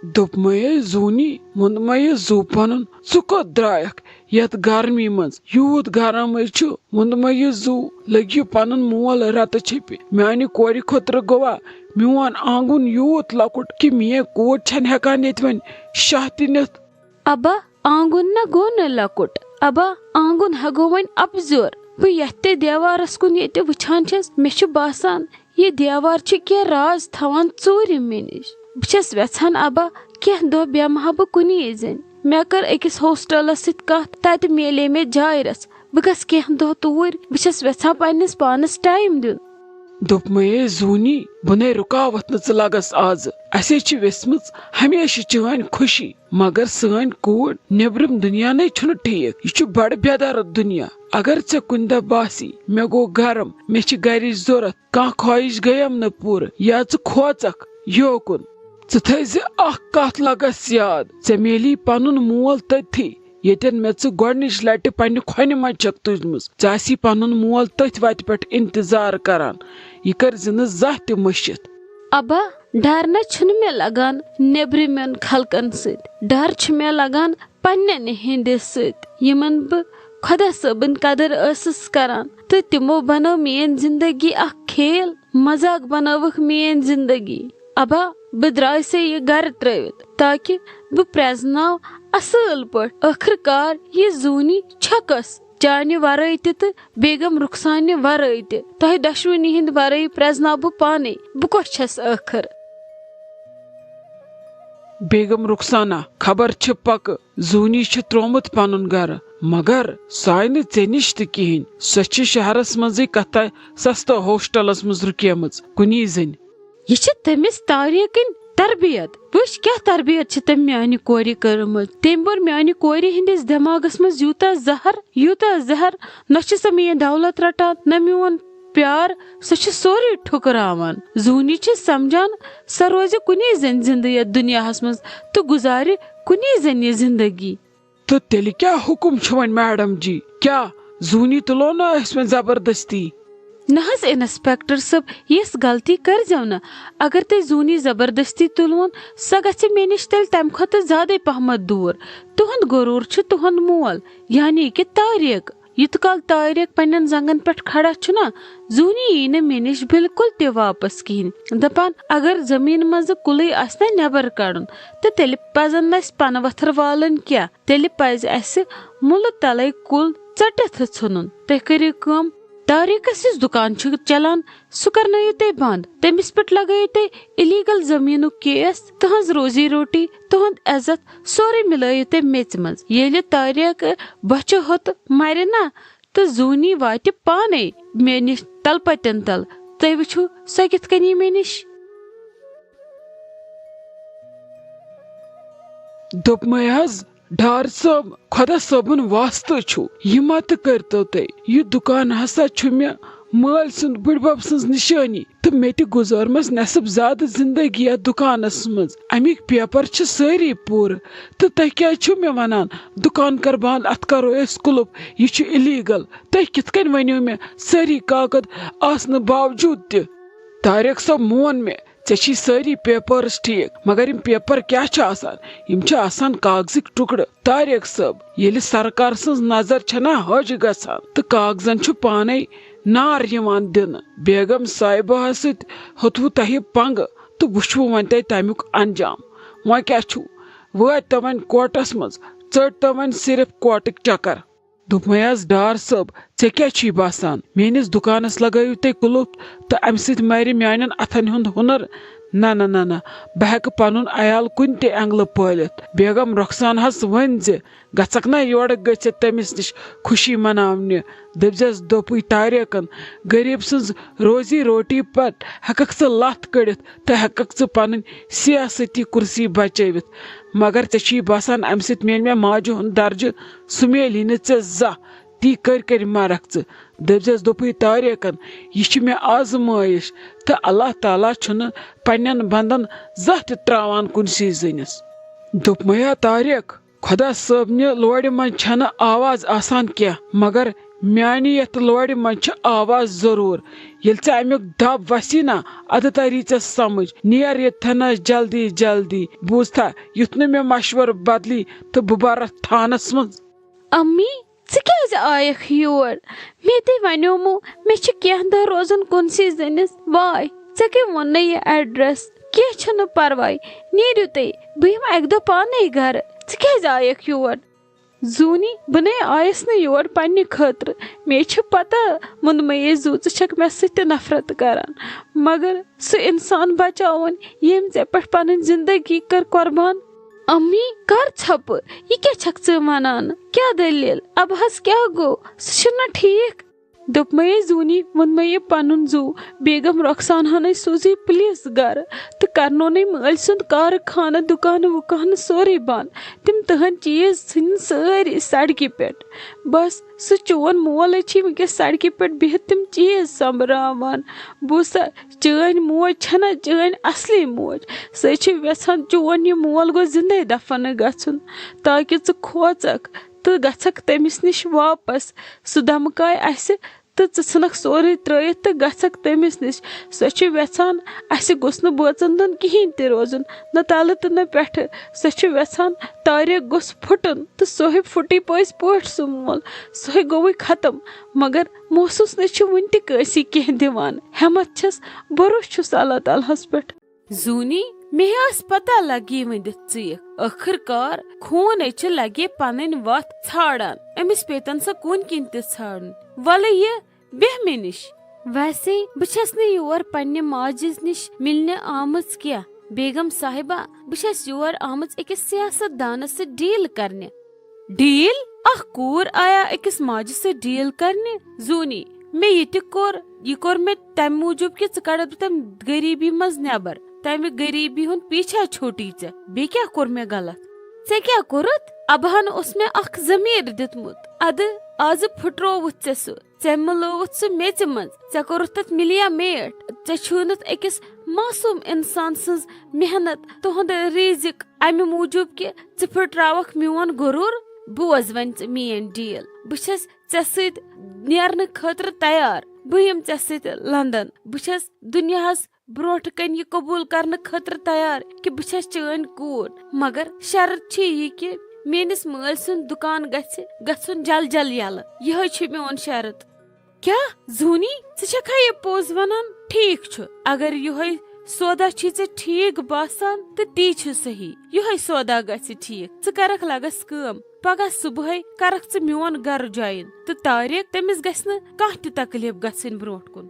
دوٚپمَے زوٗنی، ووٚنمَے زُو پَنُن، ژٕ کوٚت درٛایَکھ یَتھ گرمی منٛز؟ یوٗت گرم ہے چھُ، ووٚنمَے زُو، لٔگِو پَنُن مول رَتہٕ چھپہِ۔ میانہِ کورِ خٲطرٕ گوٚوا میون آنگُن یوٗت لۄکُٹ کہِ میٲنۍ کوٗر چھَنہٕ ہٮ۪کان ییٚتہِ وۄنۍ شاہ تہِ نِتھ؟ ابا، آنگُن نہ گوٚو نہٕ لۄکُٹ۔ ابا، آنگُن ہا گوٚو وۄنۍ اپزیور۔ بہٕ یتھ تہِ دیوارس کُن ییٚتہِ وٕچھان چھَس، مےٚ چھُ باسان، یہِ دیوار چھُ کینٛہہ راز تھاوان ژوٗرِ مےٚ نِش۔ بہٕ چھَس وٮ۪ژھان، ابا، کینٛہہ دۄہ بیٚہمہٕ ہا بہٕ کُنی زٔنۍ۔ مےٚ کٔر أکِس ہوسٹلس سۭتۍ کتھ، تتہِ میلے مےٚ جاے رژھ۔ بہٕ گژھٕ کینٛہہ دۄہ توٗرۍ، بہٕ چھَس وٮ۪ژھان پننِس پانس ٹایم دیُن۔ دوٚپمَے زوٗنی، بہٕ نے رُکاوتھ نہٕ ژٕ لگس آزٕ۔ اَسے چھِ ویژھمٕژ ہمیشہٕ چٲنۍ خوشی، مگر سٲنۍ کوٗر نیٚبرِم دُنیا نے چھُنہٕ ٹھیٖک۔ یہِ چھُ بڑٕ بے درد دُنیا۔ اگر ژےٚ کُنہِ دۄہ باسی، مےٚ گوٚو گرم، مےٚ چھِ گرِچ ضوٚرتھ، کانٛہہ خواہش گٔیم نہٕ پوٗرٕ، یا ژٕ کھوژکھ یوکُن، ژٕ تھٲیزِ اکھ کتھ لگس یاد، ژےٚ میلی پنُن مول تٔتھی، ییٚتٮ۪ن مےٚ ژٕ گۄڈٕنِچ لٹہِ پننہِ کھۄنہِ منٛز چھکھ تُجمٕژ۔ ژےٚ آسی پنُن مول تٔتھۍ وتہِ پٮ۪ٹھ انتظار کران۔ یہِ کٔرزِ نہٕ زانٛہہ تہِ مٔشِتھ۔ ابا، ڈر نہ چھُنہٕ مےٚ لگان نیبرِمٮ۪ن خلقن سۭتۍ، ڈر چھُ مےٚ لگان پننٮ۪ن ہٕنٛدِ سۭتۍ، یِمن بہٕ خۄدا صٲبٕنۍ قدر ٲسٕس کران، تہٕ تِمو بنٲو میٲنۍ زندگی اکھ کھیل، مذاق بنٲوٕکھ میٲنۍ زندگی۔ ابا، بہٕ درٛایسے یہِ گرٕ ترٲوِتھ تاکہِ بہٕ پرٛزناو اصٕل پٲٹھۍ۔ ٲخٕر کار یہِ زوٗنی چھکس۔ چانہِ ورٲے تہِ تہٕ بیگم رخسانہِ ورٲے تہِ، تۄہہِ دۄشوٕنی ہٕنٛدِ ورٲے پرٛزناو بہٕ پانے۔ بہٕ کۄس چھس ٲخٕر؟ بیگم رخسانہ، خبر چھِ پکہٕ زوٗنی چھِ ترٛوومُت پنُن گرٕ، مگر سۄ آیہِ نہٕ ژےٚ نِش تہِ کِہیٖنۍ۔ سۄ چھِ شہرس منٛزٕے کتھا سستہٕ ہوسٹلس منٛز رُکیمٕژ کُنی زٔنۍ۔ یہِ چھِ تٔمِس تاریٖکٕنۍ تربیت۔ وٕچھ، کیٛاہ تربیت چھِ تٔمۍ میانہِ کورِ کٔرمٕژ۔ تٔمۍ بوٚر میانہِ کورِ ہٕنٛدِس دٮ۪ماغس منٛز یوٗتاہ زہر، یوٗتاہ زہر، نہ چھِ سۄ میٲنۍ دولت رٹان، نہ میون پیار، سۄ چھِ سورُے ٹھُکراوان۔ زوٗنی چھِ سمجھان، سۄ روزِ کُنی زٔنۍ زِندٕ یتھ دُنیاہس منٛز تہٕ گُزارِ کُنی زٔنۍ یہِ زندگی۔ تہٕ تیٚلہِ کیٛاہ حُکُم چھُ وۄنۍ میڈم جی؟ کیٛاہ زوٗنی تُلو نہٕ أسۍ وۄنۍ زبردستی؟ نہ حظ انسپیکٹر صٲب، یِژھ غلطی کٔرۍزیو نہٕ۔ اگر تُہۍ زوٗنی زبردستی تُلوُن، سۄ گژھِ مےٚ نِش تیٚلہِ تمہِ کھۄتہٕ زیادَے پہمتھ دوٗر۔ تُہُنٛد غروٗر چھُ تُہُنٛد مول، یعنی کہِ طارق۔ یوٗت کال طارق پننٮ۪ن زنٛگن پٮ۪ٹھ کھڑا چھُ نا، زوٗنی یی نہٕ مےٚ نِش بالکل تہِ واپس کِہیٖنۍ۔ دپان، اگر زٔمیٖن منٛزٕ کُلُے آسہِ نا نٮ۪بر کڑُن، تہٕ تیٚلہِ پزن نہٕ اَسہِ پنہٕ ؤتھر والٕنۍ کینٛہہ، تیٚلہِ پزِ اَسہِ مُلہٕ تلے کُل ژٔٹِتھ ژھُنُن۔ تُہۍ کٔرِو کٲم، طارقس یُس دُکان چھُ چلان، سُہ کرنٲیِو تُہۍ بنٛد، تٔمِس پٮ۪ٹھ لگٲیِو تُہۍ اِلیٖگل زٔمیٖنُک کیس۔ تُہنٛز روزی روٹی، تُہنٛد عزت، سورُے مِلٲیِو تُہۍ میٚژِ منٛز۔ ییٚلہِ طارق بۄچھِ ہوٚت مرِ نا، تہٕ زوٗنی واتہِ پانے مےٚ نِش تلپتٮ۪ن تل۔ تُہۍ وٕچھِو، سۄ کِتھ کٔنۍ یی مےٚ نِش۔ دوٚپمَے حظ، ڈار صٲب، خۄدا صٲبُن واسطہٕ چھُ، یہِ ما تہِ کٔرۍتو تُہۍ۔ یہِ دُکان ہسا چھُ مےٚ مٲلۍ سُنٛد، بٕڈبب سٕنٛز نِشٲنی، تہٕ مےٚ تہِ گُزٲرمَس نٮ۪صٕب زیادٕ زِندگی یَتھ دُکانَس منٛز۔ اَمِکۍ پیپر چھِ سٲری پوٗرٕ، تہٕ تُہۍ کیٛازِ چھِو مےٚ وَنان، دُکان کر بنٛد، اَتھ کَرو أسۍ کُلُف، یہِ چھُ اِلیٖگل؟ تُہۍ کِتھ کٔنۍ ؤنِو مےٚ سٲری کاکد آسنہٕ باوجوٗد تہِ؟ طارق صٲب مون مےٚ، ژےٚ چھی سٲری پیپرس ٹھیٖک، مگر یِم پیپر کیٛاہ چھِ آسان؟ یِم چھِ آسان کاغذٕکۍ ٹُکڑٕ۔ طارق صٲب، ییٚلہِ سرکار سٕنٛز نظر چھےٚ نا حٲج گژھان تہٕ کاغذن چھُ پانے نار یِوان دِنہٕ۔ بیگم صاحبہ سۭتۍ ہوٚتوٕ تۄہہِ پنگہٕ تہٕ وٕچھوٕ وۄنۍ تۄہہِ تمیُک انجام۔ وۄنۍ کیٛاہ چھُو؟ وٲتۍ تو وۄنۍ کوٹس منٛز، ژٔٹ تو وۄنۍ صرف کوٹٕکۍ چکر۔ دوٚپمَے حظ، ڈار صٲب، ژےٚ کیٛاہ چھُے باسان؟ میٛٲنِس دُکانَس لَگٲیِو تُہۍ کُلُف تہٕ اَمہِ سۭتۍ مَرِ میٛانٮ۪ن اَتھَن ہُنٛد ہُنَر۔ نہ، نہ، نہ، نہ، بہٕ ہٮ۪کہٕ پَنُن عیال کُنہِ تہِ اٮ۪نٛگلہٕ پٲلِتھ۔ بیگم رۄخسانہَس ؤنۍ زِ، گژھکھ نہ یورٕ گٔژھِتھ تٔمِس نِش خوشی مَناونہِ؟ دٔپزٮ۪س دوٚپُے طارقَن، غریٖب سٕنٛز روزی روٹی پٮ۪ٹھ ہٮ۪کَکھ ژٕ لَتھ کٔڑِتھ تہٕ ہٮ۪کَکھ ژٕ پَنٕنۍ سیاستی کُرسی بچٲوِتھ۔ مگر ژےٚ چھُے باسان، اَمہِ سۭتۍ میلہِ مےٚ ماجہِ ہُنٛد درجہٕ؟ سُہ میلہِ نہٕ ژےٚ زانٛہہ۔ تی کٔرۍ کٔرۍ مرکھ ژٕ۔ دٔپزٮ۪س دوٚپُے طارقن، یہِ چھِ مےٚ آزمٲیش، تہٕ اللہ تعالیٰ چھُنہٕ پننٮ۪ن بندن زانٛہہ تہِ تراوان کُنسٕے زٔنِس۔ دوٚپمَے ہا طارق، خۄدا صٲبنہِ لورِ منٛز چھَنہٕ آواز آسان کینٛہہ، مگر میانہِ یَتھ لورِ منٛز چھِ آواز ضروٗر۔ ییٚلہِ ژےٚ اَمیُک دب وَسی نا، اَدٕ تَری ژےٚ سمجھ۔ نیر ییٚتہِ تھنَس جلدی جلدی۔ بوٗزتھا، یُتھ نہٕ مےٚ مشورٕ بدلی تہٕ بہٕ بَرَتھ تھانَس منٛز۔ امی، ژٕ کیٛازِ آیکھ یور؟ مےٚ تے ونیومو، مےٚ چھِ کینٛہہ دۄہ روزُن کُنسٕے زٔنِس۔ واے، ژےٚ کٔمۍ ووٚن نہٕ یہِ ایڈریس؟ کینٛہہ چھُنہٕ پرواے، نیٖرِو تُہۍ، بہٕ یِمہٕ اکہِ دۄہ پانے گرٕ۔ ژٕ کیٛازِ آیکھ یور؟ زوٗنی، بہٕ نے آیس نہٕ یور پننہِ خٲطرٕ۔ مےٚ چھِ پتہ، ووٚنمَے ژٕ چھکھ مےٚ سۭتۍ تہِ نفرت کران، مگر سُہ انسان بچاوُن، ییٚمۍ ژےٚ پٮ۪ٹھ پنٕنۍ زندگی کٔر قربان۔ امی، کر ژھۄپہٕ؟ یہِ کیٛاہ چھکھ ژٕ ونان؟ کیٛاہ دٔلیٖل؟ ابہس کیٛاہ گوٚو؟ سُہ چھُنہ ٹھیٖک۔ دوٚپمَے زوٗنی، ووٚنمَے پنُن زُو، بیگم رۄخسان ہنَے سوٗزٕے پلیز گرٕ تہٕ کرنونَے مٲلۍ سُنٛد کارخانہٕ، دُکانہٕ وُکانہٕ سورُے بنٛد۔ تِم تُہنٛدۍ چیٖز ژھٕنۍ سٲری سڑکہِ پٮ۪ٹھ۔ بس، سُہ چون مول چھُے وٕنکیٚس سڑکہِ پٮ۪ٹھ بِہِتھ تِم چیٖز سۄمبراوان۔ بوٗزتھا، چٲنۍ موج چھَنہ چٲنۍ اصلی موج۔ سۄ چھِ یژھان چون یہِ مول گوٚژھ زِندَے دفن گژھُن، تاکہِ ژٕ کھوژکھ تہٕ گژھکھ تٔمِس نِش واپس۔ سُہ دمکایہِ اَسہِ تہٕ ژٕ ژھٕنکھ سورُے ترٲیِتھ تہٕ گژھکھ تٔمِس نِش۔ سۄ چھِ یژھان اَسہِ گوٚژھ نہٕ بٲژن دۄن کِہیٖنۍ تہِ روزُن، نہ تلہٕ تہٕ نہ پٮ۪ٹھٕ۔ سۄ چھِ یژھان طارق گوٚژھ پھُٹُن تہٕ سُہ ہے پھُٹی پٔزۍ پٲٹھۍ سُہ مول۔ سُہ ہے گوٚوُے ختم۔ مگر محسوس نَے چھُ وُنہِ تہِ کٲنٛسی کینٛہہ دِوان۔ ہٮ۪متھ چھَس، بھروسہٕ چھُس اللہ تعالیٰ ہَس پٮ۪ٹھ۔ زوٗنی، مےٚ ٲس پتہ لگی وۄنۍ دِتھ ژیٖکھ۔ ٲخٕر کار خوٗن ہے چھِ لگے پنٕنۍ وتھ ژھانڈان۔ أمِس پیتن سۄ کُنہِ کِنۍ تہِ ژھانڈُن۔ وَلہٕ یہِ، بیٚہہ مےٚ نِش۔ ویسے بہٕ چھَس نہٕ یور پننہِ ماجہِ نِش مِلنہِ آمٕژ کینٛہہ۔ بیگم صاحبہ، بہٕ چھَس یور آمٕژ أکِس سیاست دانس سۭتۍ ڈیل کرنہِ۔ ڈیل؟ اکھ کوٗر آیا أکِس ماجہِ سۭتۍ ڈیل کرنہِ؟ زوٗنی، مےٚ یہِ تہِ کوٚر، یہِ کوٚر مےٚ تمہِ موٗجوٗب کہِ ژٕ کڑتھ بہٕ تمہِ غریٖبی منٛز نٮ۪بر۔ تمہِ غریٖبی ہُنٛد پیچھا چھوٹی ژےٚ۔ بیٚیہِ کیٛاہ کوٚر مےٚ غلط؟ ژےٚ کیٛاہ کوٚرُتھ؟ ابہن اوس مےٚ اکھ ضمیٖر دیُتمُت۔ ادٕ آزٕ پھُٹرووُتھ ژےٚ سُہ۔ ژےٚ مِلووُتھ سُہ میٚژِ منٛز۔ ژےٚ کوٚرُتھ تتھ مِلیا میٹ۔ ژےٚ چھُنتھ أکِس معصوٗم انسان سٕنٛز محنت، تُہُنٛد رِزق، امہِ موٗجوٗب کہِ ژٕ پھٕٹراوکھ میون غرور۔ بوز وۄنۍ ژٕ میٲنۍ ڈیل۔ بہٕ چھس ژےٚ سۭتۍ نیرنہٕ خٲطرٕ تیار۔ بہٕ یِم ژےٚ سۭتۍ لندن۔ بہٕ چھس دُنیاہس برونٛٹھ کنہِ یہِ قبول کرنہٕ خٲطرٕ تیار کہِ بہٕ چھس چٲنۍ کوٗر، مگر شرط چھِ یہِ کہِ میٲنِس مٲلۍ سُنٛد دُکان گژھِ گژھُن جل جل یلہٕ۔ یِہوٚے چھُ میون شرط۔ کیٛاہ زوٗنی، ژٕ چھکھا یہِ پوٚز ونان؟ ٹھیٖک چھُ، اگر یِہوٚے سودا چھُے ژےٚ ٹھیٖک باسان تہٕ تی چھُ صحیح۔ یِہوٚے سودا گژھِ ٹھیٖک۔ ژٕ کرکھ لگس کٲم۔ پگاہ صبحٲے کرکھ ژٕ میون گرٕ join تہٕ طارق، تٔمِس گژھِ نہٕ کانٛہہ تہِ تکلیف گژھٕنۍ برونٛٹھ کُن۔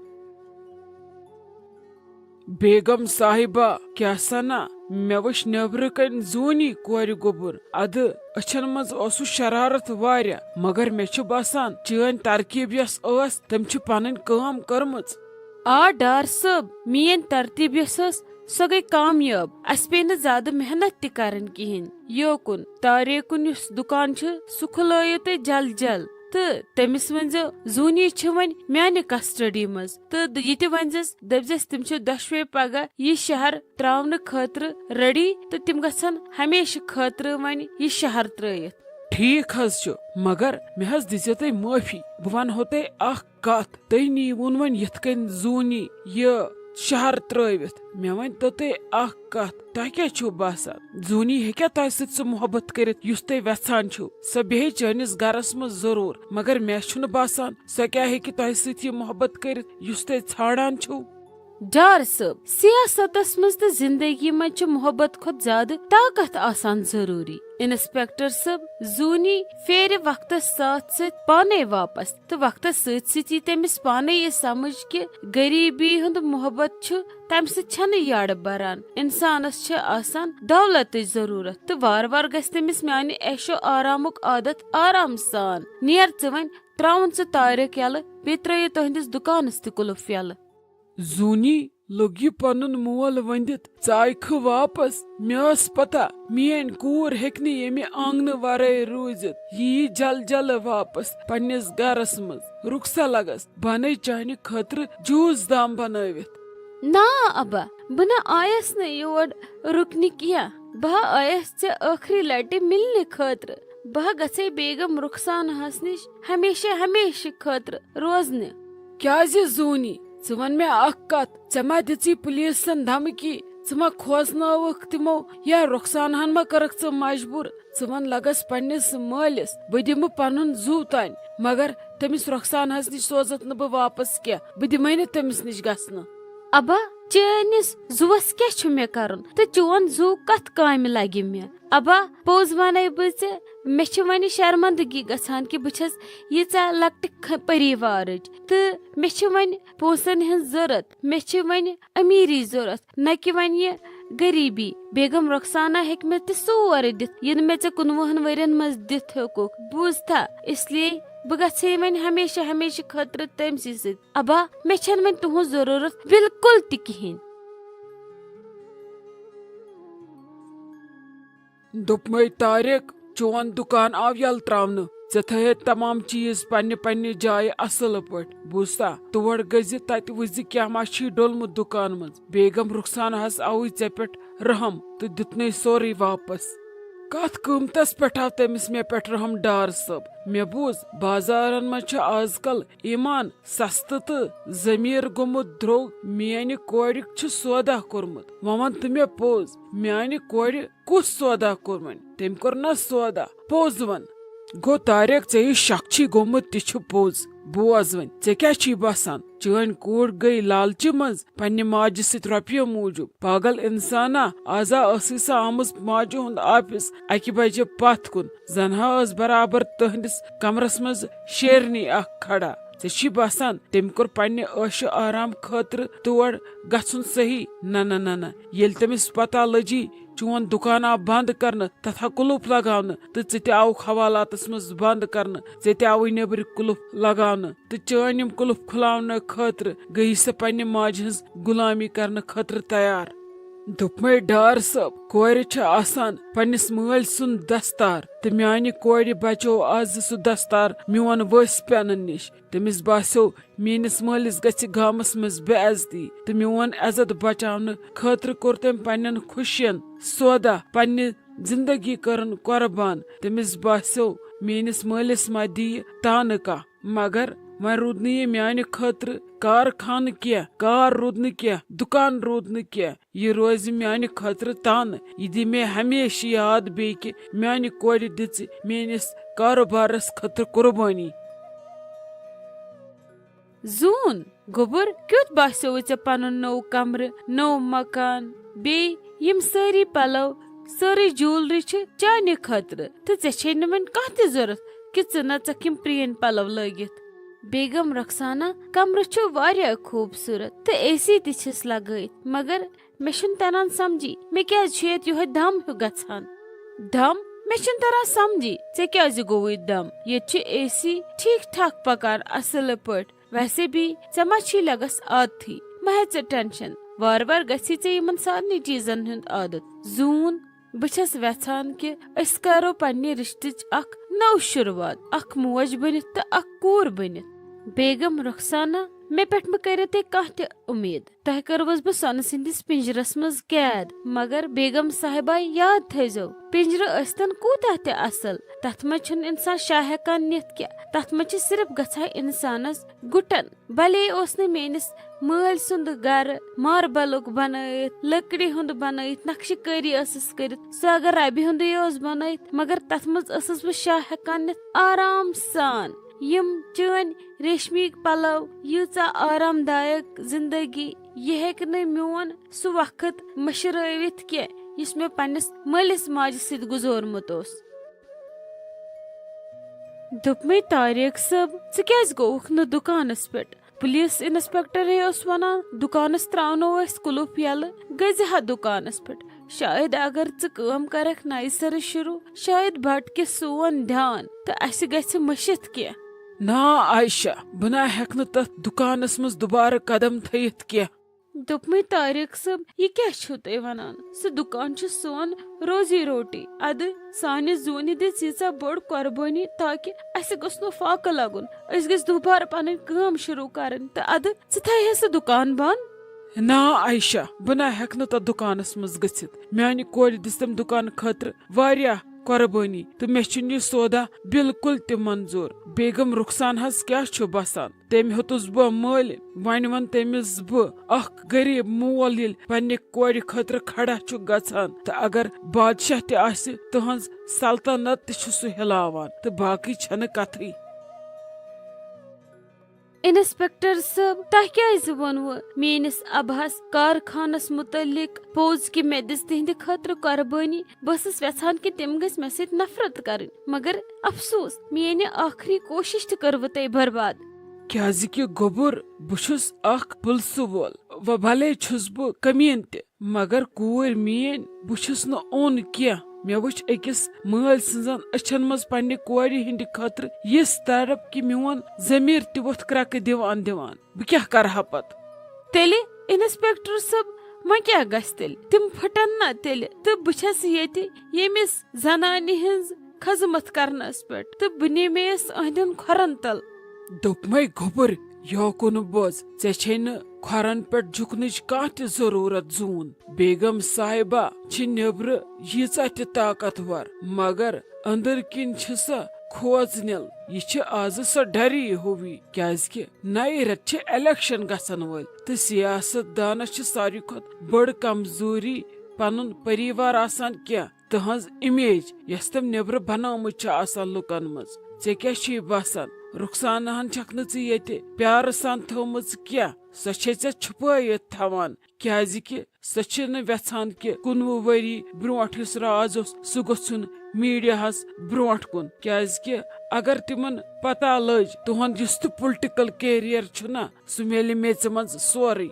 بیگم صاحبہ، کیٛاہ سنا، مےٚ وٕچھ نیبرٕ کنۍ زوٗنی کورِ گوٚبُر۔ ادٕ أچھن منٛز اوسُس شرارت واریاہ، مگر مےٚ چھُ باسان چٲنۍ ترکیب یۄس ٲس، تٔمۍ چھِ پنٕنۍ کٲم کٔرمٕژ۔ آ ڈار صٲب، میٲنۍ ترتیب یۄس ٲس، سۄ گٔے کامیاب۔ اسہِ پیٚیہِ نہٕ زیادٕ محنت تہِ کرٕنۍ کِہیٖنۍ۔ یوکُن طارقُن یُس دُکان چھُ، سُہ کھُلٲیِو تُہۍ جل جل۔ تہٕ تٔمِس ؤنۍزیو، زوٗنی چھِ وۄنۍ میانہِ custody منٛز۔ تہٕ یہِ تہِ ؤنۍزٮ۪س، دٔپۍزٮ۪س، تِم چھِ دۄشوے پگاہ یہِ شہر ترٛاونہٕ خٲطرٕ ready، تہٕ تِم گژھن ہمیشہٕ خٲطرٕ وۄنۍ یہِ شہر ترٛٲیِتھ۔ ٹھیٖک حظ چھُ، مگر مےٚ حظ دِژیو تُہۍ معٲفی۔ بہٕ ونہو تۄہہِ اکھ کتھ، تُہۍ نیٖوُن وۄنۍ یِتھ کٔنۍ زوٗنی یہِ شہر ترٲوِتھ۔ مےٚ ؤنۍ تو تُہۍ اکھ کتھ، تۄہہِ کیٛاہ چھُو باسان، زوٗنی ہیٚکیٛاہ تۄہہِ سۭتۍ سُہ محبت کٔرِتھ یُس تُہۍ وٮ۪ژھان چھِو؟ سۄ بیٚہہِ چٲنِس گرس منٛز ضروٗر، مگر مےٚ چھُنہٕ باسان سۄ کیٛاہ ہیٚکہِ تۄہہِ سۭتۍ یہِ محبت کٔرِتھ یُس تُہۍ ژھانڈان چھِو۔ ڈار صٲب، سیاستس منٛز تہٕ زندگی منٛز چھِ محبت کھۄتہٕ زیادٕ طاقت آسان ضروٗری۔ انسپیکٹر صٲب، زوٗنی پھیرِ وقتس ساتھ سۭتۍ پانے واپس، تہٕ وقتس سۭتۍ سۭتۍ یی تٔمِس پانے یہِ سمجھ کہِ غریبی ہُنٛد محبت چھُ، تمہِ سۭتۍ چھنہٕ یڑ بران۔ انسانس چھِ آسان دولتٕچ ضروٗرت، تہٕ وارٕ وارٕ گژھِ تٔمِس میانہِ عیش و آرامُک عادت آرام سان۔ نیر ژٕ وۄنۍ، تراوُن ژٕ طارق یلہٕ، بیٚیہِ ترٲیِو تُہنٛدِس دُکانس تہِ قُلُف یلہٕ۔ زوٗنی لوٚگ یہِ پنُن مول ؤنٛدِتھ ژایہِ کھٕ واپس۔ مےٚ ٲس پتہ میٲنۍ کوٗر ہیٚکہِ نہٕ ییٚمہِ آنگنہٕ ورٲے روٗزِتھ۔ یہِ یی جل جل واپس پننِس گرس منٛز۔ رُخسا لگس، بنٲے چانہِ خٲطرٕ juice دام بنٲوِتھ۔ نا ابا، بہٕ نہ آیس نہٕ یور رُکنہِ کینٛہہ۔ بہٕ ہا آیس ژےٚ ٲخری لٹہِ مِلنہٕ خٲطرٕ۔ بہٕ ہا گژھے بیگم رُخسانہس نِش ہمیشہٕ ہمیشہٕ خٲطرٕ روزنہِ۔ کیازِ زوٗنی؟ ژٕ وَن مےٚ اکھ کتھ، ژےٚ ما دِژی پُلیٖسن دھمکی؟ ژٕ ما کھوژنٲوٕکھ تِمو یا رۄخسانہن ما کٔرٕکھ ژٕ مجبوٗر؟ ژٕ وَن لگس پننِس مٲلِس، بہٕ دِمہٕ پنُن زُو تانۍ، مگر تٔمِس رۄخسانہس نِش سوزتھ نہٕ بہٕ واپس کینٛہہ، بہٕ دِمے نہٕ تٔمِس نِش گژھنہٕ۔ ابا، چٲنِس زُوس کیٛاہ چھُ مےٚ کرُن تہٕ چون زُو کتھ کامہِ لگہِ مےٚ؟ ابا، پوٚز ونے بہٕ ژےٚ، مےٚ چھِ وۄنۍ شرمندگی گژھان کہِ بہٕ چھس ییٖژاہ لۄکٹہِ خ-، پریوارٕچ، تہٕ مےٚ چھِ وۄنۍ پونٛسن ہٕنٛز ضرورت، مےٚ چھِ وۄنۍ امیٖری ضرورت، نہ کہِ وۄنۍ یہِ غریبی۔ بیگم رخسانہ ہیٚکہِ مےٚ تہِ سورُے دِتھ، یہِ نہٕ مےٚ ژےٚ کُنوُہن ؤرین منٛز دِتھ ہیوٚکُکھ۔ بوٗزتھا؟ اس لیے بہٕ گژھٕ ہے وۄنۍ ہمیشہٕ ہمیشہٕ خٲطرٕ تٔمۍ سٕے سۭتۍ۔ ابا، مےٚ چھنہٕ وۄنۍ تُہنٛز ضروٗرت بالکل تہِ کِہیٖنۍ۔ دوٚپمَے طارق، چون دُکان آو یَلہٕ ترٛاونہٕ۔ ژےٚ تھٲیِتھ تمام چیٖز پننہِ پننہِ جایہِ اصٕل پٲٹھۍ۔ بوٗزتھا؟ تور گٔژھزِ، تتہِ وٕچھزِ کیٛاہ ما چھُے ڈوٚلمُت دُکان منٛز۔ بیگم رخسانہس آوٕے ژےٚ پٮ۪ٹھ رحم تہٕ دیُتنَے سورُے واپس۔ کتھ قۭمتس پٮ۪ٹھ آو تٔمِس مےٚ پٮ۪ٹھ رحم، ڈار صٲب؟ مےٚ بوٗز، بازارن منٛز چھُ آز کل ایمان سستہٕ تہٕ ضمیٖر گوٚمُت درٛوگ۔ میانہِ کورِ چھُ سودا کوٚرمُت۔ وۄنۍ وَن تہٕ مےٚ پوٚز، میانہِ کورِ کُس سودا کوٚر وۄنۍ؟ تٔمۍ کوٚر نہ سودا۔ پوٚز وَن۔ گوٚو طارق، ژےٚ یہِ شک چھی گوٚمُت تہِ چھُ پوٚز۔ بوز وۄنۍ، ژےٚ کیٛاہ چھی باسان؟ چٲنۍ کوٗر گٔے لالچہِ منٛز پننہِ ماجہِ سۭتۍ رۄپیو موٗجوٗب۔ پاگل انسانا، آزا ٲسٕے سۄ آمٕژ ماجہِ ہُنٛد آفس اکہِ بجہِ پتھ کُن۔ زنہا ٲس برابر تٕہنٛدِس کمرس منٛز شیرنی اکھ کھڑا۔ ژےٚ چھی باسان تٔمۍ کوٚر پننہِ عٲشہِ آرام خٲطرٕ تور گژھُن صحیح؟ نہ، نہ، نہ، نہ۔ ییٚلہِ تٔمِس پتہ لٔجی چون دُکان آو بنٛد کرنہٕ، تتھ آو قُلُف لگاونہٕ تہٕ ژٕ تہِ آوُکھ حوالاتس منٛز بنٛد کرنہٕ، ژےٚ تہِ آوٕے نیٚبرٕ قُلُف لگاونہٕ تہٕ چٲنۍ یِم قُلُف کھُلاونہٕ خٲطرٕ گٔیی سۄ پننہِ ماجہِ ہٕنٛز غُلامی کرنہٕ خٲطرٕ تیار۔ دوٚپمَے ڈار صٲب، کورِ چھِ آسان پننِس مٲلۍ سُنٛد دستار، تہٕ میانہِ کورِ بچوو آز سُہ دستار میون ؤسۍ پٮ۪نہٕ نِش۔ تٔمِس باسیو میٲنِس مٲلِس گژھِ گامس منٛز بے عزتی، تہٕ میون عزت بچاونہٕ خٲطرٕ کوٚر تٔمۍ پننٮ۪ن خوشین سودا پننہِ زندگی کٔرٕن قۄربان۔ تٔمِس باسیو، میٲنِس مٲلِس ما دِیہِ تانہٕ کانٛہہ۔ مگر وۄنۍ روٗد نہٕ یہِ میانہِ خٲطرٕ کارخانہٕ کینٛہہ، کار روٗد نہٕ کینٛہہ، دُکان روٗد نہٕ کینٛہہ۔ یہِ روزِ میانہِ خٲطرٕ تانہٕ۔ یہِ دِ مےٚ ہمیشہٕ یاد، بیٚیہِ کہِ میانہِ کورِ دِژ میٲنِس کاروبارس خٲطرٕ قربٲنی۔ زوٗن، گوٚبُر، کیُتھ باسیووُے ژےٚ پنُن نوٚو کمرٕ، نوٚو مکان، بیٚیہِ یِم سٲری پلو، سٲرٕے جیولری چھِ چانہِ خٲطرٕ، تہٕ ژےٚ چھے نہٕ وۄنۍ کانٛہہ تہِ ضروٗرت کہِ ژٕ نژکھ یِم پرٛٲنۍ پلو لٲگِتھ؟ بیگم رخسانہ، کمرٕ چھُ واریاہ خوٗبصوٗرت تہٕ اے سی تہِ چھِس لگٲیِتھ، مگر مےٚ چھُنہٕ تران سمجھی، مےٚ کیازِ چھُ ییٚتہِ یِہوٚے دم ہیوٗ گژھان؟ دم؟ مےٚ چھُنہٕ تران سمجھی، ژےٚ کیازِ گوٚوُے دم؟ ییٚتہِ چھُ اے سی ٹھیٖک ٹھاک پکان اصل پٲٹھۍ۔ ویسے بھی ژےٚ ما چھی لگس عادتھٕے، مہ ہےٚ ژٕ ٹینشن، وارٕ وارٕ گژھی ژےٚ یِمن سارنٕے چیٖزن ہُنٛد عادت۔ زوٗن، بہٕ چھَس وٮ۪ژھان کہِ أسۍ کرو پننہِ رشتٕچ اکھ نٔو شروٗعات، اکھ موج بٔنِتھ تہٕ اکھ کوٗر بٔنِتھ۔ بیگم رخسانہ، مےٚ پٮ۪ٹھ مہٕ کٔرِو تُہۍ کانٛہہ تہِ اُمید۔ تۄہہِ کٔروٕس بہٕ سۄنہٕ سٕنٛدِس پِنجرس منٛز قید، مگر بیگم صاحبہ، یاد تھٲیزیو، پِنجرٕ ٲسۍتن کوٗتاہ تہِ اصل، تتھ منٛز چھُنہٕ انسان شاہ ہٮ۪کان نِتھ کینٛہہ، تتھ منٛز چھِ صرف گژھان انسانس گُٹن۔ بھلے اوس نہٕ میٲنِس مٲلۍ سُنٛد گرٕ ماربلُک بنٲیِتھ، لٔکرِ ہُنٛد بنٲیِتھ، نقشہٕ کٲری ٲسٕس کٔرِتھ، سُہ اگر ربہِ ہُنٛدُے اوس بنٲیِتھ، مگر تتھ منٛز ٲسٕس بہٕ شاہ ہٮ۪کان نِتھ آرام سان۔ یِم چٲنۍ ریشمی پلو، ییٖژاہ آرام دایک زندگی، یہِ ہیٚکہِ نہٕ میون سُہ وقت مٔشرٲوِتھ کینٛہہ، یُس مےٚ پننِس مٲلِس ماجہِ سۭتۍ گُزورمُت اوس۔ دوٚپمَے، طاریق صٲب، ژٕ کیٛازِ گوٚوُکھ نہٕ دُکانَس پٮ۪ٹھ؟ پُلیٖس اِنسپیکٹرے اوس وَنان، دُکانَس ترٛاونو أسۍ قُلُف یَلہٕ، گٔژھۍ زِ ہا دُکانَس پٮ۪ٹھ۔ شاید اگر ژٕ کٲم کَرَکھ نَیہِ سَرٕ شروٗع، شاید بَٹکہِ سون دھیان تہٕ اَسہِ گژھِ مٔشِتھ کینٛہہ۔ نا عائشہ، بہٕ نہ ہٮ۪کہٕ نہٕ تَتھ دُکانَس منٛز دُبارٕ قدم تھٲیِتھ کینٛہہ۔ دوٚپمَے، طاریق صٲب، یہِ کیٛاہ چھِو تُہۍ وَنان؟ سُہ دُکان چھُ سون روزی روٹی۔ اَدٕ سانہِ زوٗنہِ دِژ ییٖژاہ بٔڑ قۄربٲنی تاکہِ اَسہِ گوٚژھ نہٕ فاقہٕ لَگُن۔ أسۍ گٔژھۍ دُبارٕ پَنٕنۍ کٲم شروٗع کَرٕنۍ۔ تہٕ اَدٕ ژٕ تھاوہے سُہ دُکان بنٛد؟ نا عائشہ، بہٕ نہ ہٮ۪کہٕ نہٕ تَتھ دُکانَس منٛز گٔژھِتھ۔ میٛانہِ کورِ دِژ تَمہِ دُکانہٕ خٲطرٕ واریاہ قۄربٲنی تہٕ مےٚ چھُنہٕ یہِ سودا بالکل تہِ منظوٗر۔ بیگم رخسانہس کیٛاہ چھُ باسان؟ تٔمۍ ہیوٚتُس بہٕ مٔلۍ۔ وۄنۍ وَن تٔمِس بہٕ اکھ غریٖب مول ییٚلہِ پننہِ کورِ خٲطرٕ کھڑا چھُ گژھان، تہٕ اگر بادشاہ تہِ آسہِ، تٕہٕنٛز سلطنت تہِ چھُ سُہ ہلاوان، تہٕ باقٕے چھنہٕ کتھٕے۔ انسپیکٹر صٲب، تۄہہِ کیٛازِ ووٚنوٕ میٲنِس ابہس کارخانس مُتعلق پوٚز کہِ مےٚ دِژ تِہنٛدِ خٲطرٕ قۄربٲنی؟ بہٕ ٲسٕس یژھان کہِ تِم گٔژھۍ مےٚ سۭتۍ نفرت کرٕنۍ، مگر افسوس، میٲنۍ ٲخری کوٗشش تہِ کٔروٕ تۄہہِ برباد۔ کیازِ کہِ گوٚبُر، بہٕ چھُس اکھ پُلسہٕ وول۔ و بھلے چھُس بہٕ کمیٖن تہِ، مگر کوٗر میٲنۍ، بہٕ چھُس نہٕ اوٚن کینٛہہ۔ مےٚ وٕچھ أکِس مٲلۍ سٕنٛزن أچھن منٛز پننہِ کورِ ہٕنٛدِ خٲطرٕ یِژھ تڑپ کہِ میون ضمیٖر تہِ ووٚتھ کرٛکہٕ دِوان دِوان۔ بہٕ کیٛاہ کرٕ ہا پتہٕ؟ تیٚلہِ، انسپیکٹر صٲب، وۄنۍ کیٛاہ گژھِ تیٚلہِ؟ تِم پھٕٹن نا تیٚلہِ، تہٕ بہٕ چھَس ییٚتہِ ییٚمِس زنانہِ ہٕنٛز خدمت کرنس پٮ۪ٹھ، تہٕ بہٕ نِمییَس أہنٛدٮ۪ن کھۄرن تل۔ دوٚپمَے گوٚبُر، یوکُن بوز، ژےٚ چھے نہٕ کھۄرن پٮ۪ٹھ جُکنٕچ کانٛہہ تہِ ضروٗرت۔ زوٗن، بیگم صاحبہ چھِ نیبرٕ ییٖژاہ تہِ طاقتور، مگر أنٛدٕرۍ کِنۍ چھِ سۄ کھوژنِل۔ یہِ چھِ آزٕ سۄ ڈری ہووی، کیازِ کہِ نَیہِ رٮ۪تہٕ چھِ الیکشن گژھن وٲلۍ، تہٕ سیاست دانس چھِ ساروی کھۄتہٕ بٔڑ کمزوری پنُن پریوار آسان کینٛہہ۔ تہنٛز امیج، یۄس تٔمۍ نیبرٕ بنٲومٕژ چھِ آسان لُکن منٛز۔ ژےٚ کیٛاہ چھُے باسان، رخسانہن چھکھ نہٕ ژٕ ییٚتہِ پیارٕ سان تھٲومٕژ کینٛہہ؟ سۄ چھے ژےٚ چھُپٲیِتھ تھاوان، کیازِ کہِ سۄ چھِ نہٕ یژھان کہِ کُنوُہ ؤری برونٛٹھ یُس راز اوس، سُہ گوٚژھُن میڈیاہس برونٛٹھ کُن، کیازِ کہِ اگر تِمن پتہ لٔج تُہُنٛد یُس تہِ پُلٹیکل کیریئر چھُ نا، سُہ میلہِ میژِ منٛز سورُے۔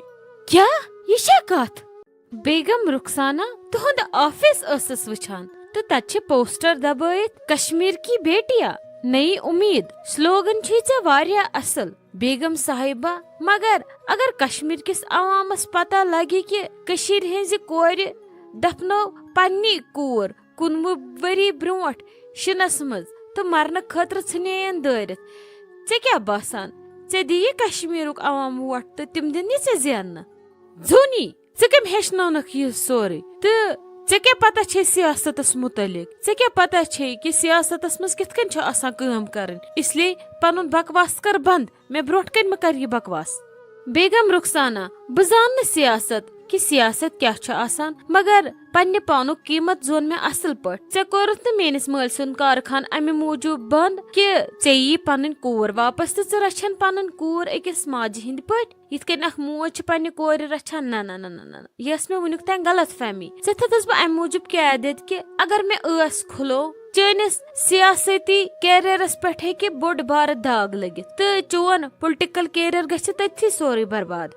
کیٛاہ؟ یہِ چھا کتھ؟ بیگم رخسانہ، تُہُنٛد آفس ٲسٕس وٕچھان تہٕ تتہِ چھِ پوسٹر دبٲیِتھ، "کشمیر کی بیٹیاں، نئی امید۔" سلوگن چھُے ژےٚ واریاہ اصل، بیگم صاحبہ، مگر اگر کشمیر کِس عوامس پتہ لگہِ کہِ کٔشیٖرِ ہٕنٛزِ کورِ دفنٲو پننی کوٗر کُنوُہ ؤری برونٛٹھ شِنس منٛز تہٕ مرنہٕ خٲطرٕ ژھٕنییَن دٲرِتھ، ژےٚ کیٛاہ باسان، ژےٚ دِیہِ کشمیرُک عوام ووٹ تہٕ تِم دِنی ژےٚ زیننہٕ؟ زوٗنی، ژٕ کٔمۍ ہیٚچھنٲونکھ یہِ سورُے؟ تہٕ ژےٚ کیٛاہ پتہ چھے سیاستس متعلق؟ ژےٚ کیٛاہ پتہ چھے کہِ سیاستس منٛز کِتھ کٔنۍ چھِ آسان کٲم کرٕنۍ؟ اس لیے پنُن بکواس کر بند، مےٚ برونٛٹھ کنہِ مہ کر یہِ بکواس۔ بیگم رخسانہ، بہٕ زانہٕ نہٕ سیاست کہِ سیاست کیٛاہ چھُ آسان، مگر پننہِ پانُک قیمت زون مےٚ اصل پٲٹھۍ۔ ژےٚ کوٚرُتھ نہٕ میٲنِس مٲلۍ سُنٛد کارخان امہِ موٗجوٗب بند کہِ ژےٚ یی پنٕنۍ کوٗر واپس تہٕ ژٕ رچھن پنٕنۍ کوٗر أکِس ماجہِ ہٕنٛدۍ پٲٹھۍ، یِتھ کٔنۍ اکھ موج چھِ پننہِ کورِ رچھان۔ نہ، نہ، نہ، نہ، نہ، نہ۔ یہِ ٲس مےٚ وٕنیُک تام غلط فہمی۔ ژےٚ تھٲوتھس بہٕ امہِ موٗجوٗب قیادت کہِ اگر مےٚ ٲس کھُلو، چٲنِس سیاستی کیریرس پٮ۪ٹھ ہیٚکہِ بوٚڑ بارٕ داغ لٔگِتھ تہٕ چون پُلٹیکل کیریئر گژھِ تٔتھی سورُے برباد۔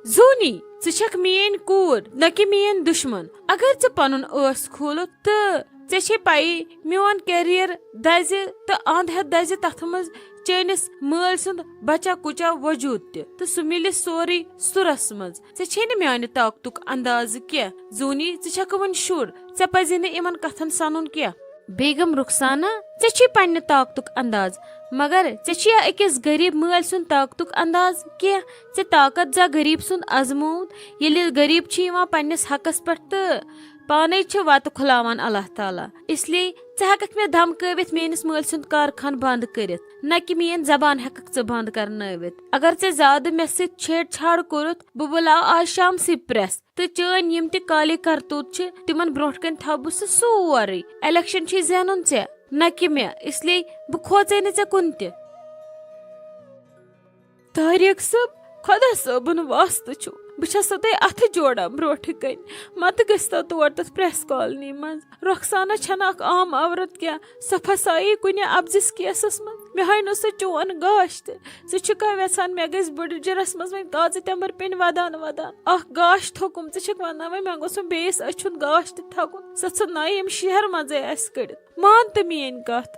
زوٗنی، ژٕ چھکھ میٲنۍ کوٗر، نہ کہِ میٲنۍ دُشمن۔ اگر ژےٚ پنُن ٲس کھولُتھ تہٕ ژےٚ چھے پَیی میون کیریئر دَزِ تہٕ اند ہٮ۪تھ دَزِ تَتھ منٛز چٲنِس مٲلۍ سُنٛد بچا کُچا وجوٗد تہِ، تہٕ سُہ مِلہِ سورُے سُرس منٛز۔ ژےٚ چھے نہٕ میانہِ طاقتُک اندازٕ کینٛہہ۔ زوٗنی، ژٕ چھکھ وُنہِ شُر، ژےٚ پزی نہٕ یِمن کتھن سنُن کینٛہہ۔ بیگم رخسانہ، ژےٚ چھُے پننہِ طاقتُک انداز، مگر ژےٚ چھُیا أکِس غریب مٲلۍ سُنٛد طاقتُک انداز کینٛہہ؟ ژےٚ طاقت زا غریب سُنٛد آزمووُتھ؟ ییٚلہِ غریب چھُ یِوان پننِس حقس پٮ۪ٹھ تہٕ پانے چھُ وتہٕ کھُلاوان اللہ تعالیٰ، اس لیے ژٕ ہٮ۪ککھ مےٚ دھمکٲوِتھ میٲنِس مٲلۍ سُنٛد کارخان بند کٔرِتھ، نہ کہِ میٲنۍ زبان ہٮ۪ککھ ژٕ بند کرنٲوِتھ۔ اگر ژےٚ زیادٕ مےٚ سۭتۍ چھیڑ چھاڑ کوٚرُتھ، بہٕ بُلاو آز شامسٕے پریس۔ تہٕ چٲنۍ یِم تہِ کالے کرتوت چھِ، تِمن برونٛٹھ کنہِ تھاوٕ بہٕ سُہ سورُے۔ الیکشن چھُے زینُن ژےٚ، نہ کہِ مےٚ، اس لیے بہٕ کھوژے نہٕ ژےٚ کُن تہِ۔ طارق صٲب، خۄدا صٲبُن واسطہٕ چھُ، بہٕ چھَسو تۄہہِ اَتھٕ جوڑان برونٛٹھٕ کنہِ، متہٕ گٔژھتو تور تَتھ پریس کالنی منٛز۔ رخسانہ چھَنہٕ اکھ عام عورت کینٛہہ، سۄ پھسایے کُنہِ اَپزِس کیسَس منٛز۔ مےٚ ہاے نہٕ سُہ چون گاش تہِ۔ ژٕ چھُکھا وٮ۪ژھان مےٚ گژھِ بٕڈٕ جِرس منٛز وۄنۍ کاژٕ تٮ۪مبر پیٚنۍ ودان ودان؟ اکھ گاش تھوٚکُم، ژٕ چھکھ ونان وۄنۍ مےٚ گوٚژھ نہٕ بیٚیِس أچھُن گاش تہِ تھکُن؟ ژٕ ژھٕن نہ یِم شہر منٛزے اسہِ کٔڑِتھ۔ مان تہٕ میٲنۍ کتھ۔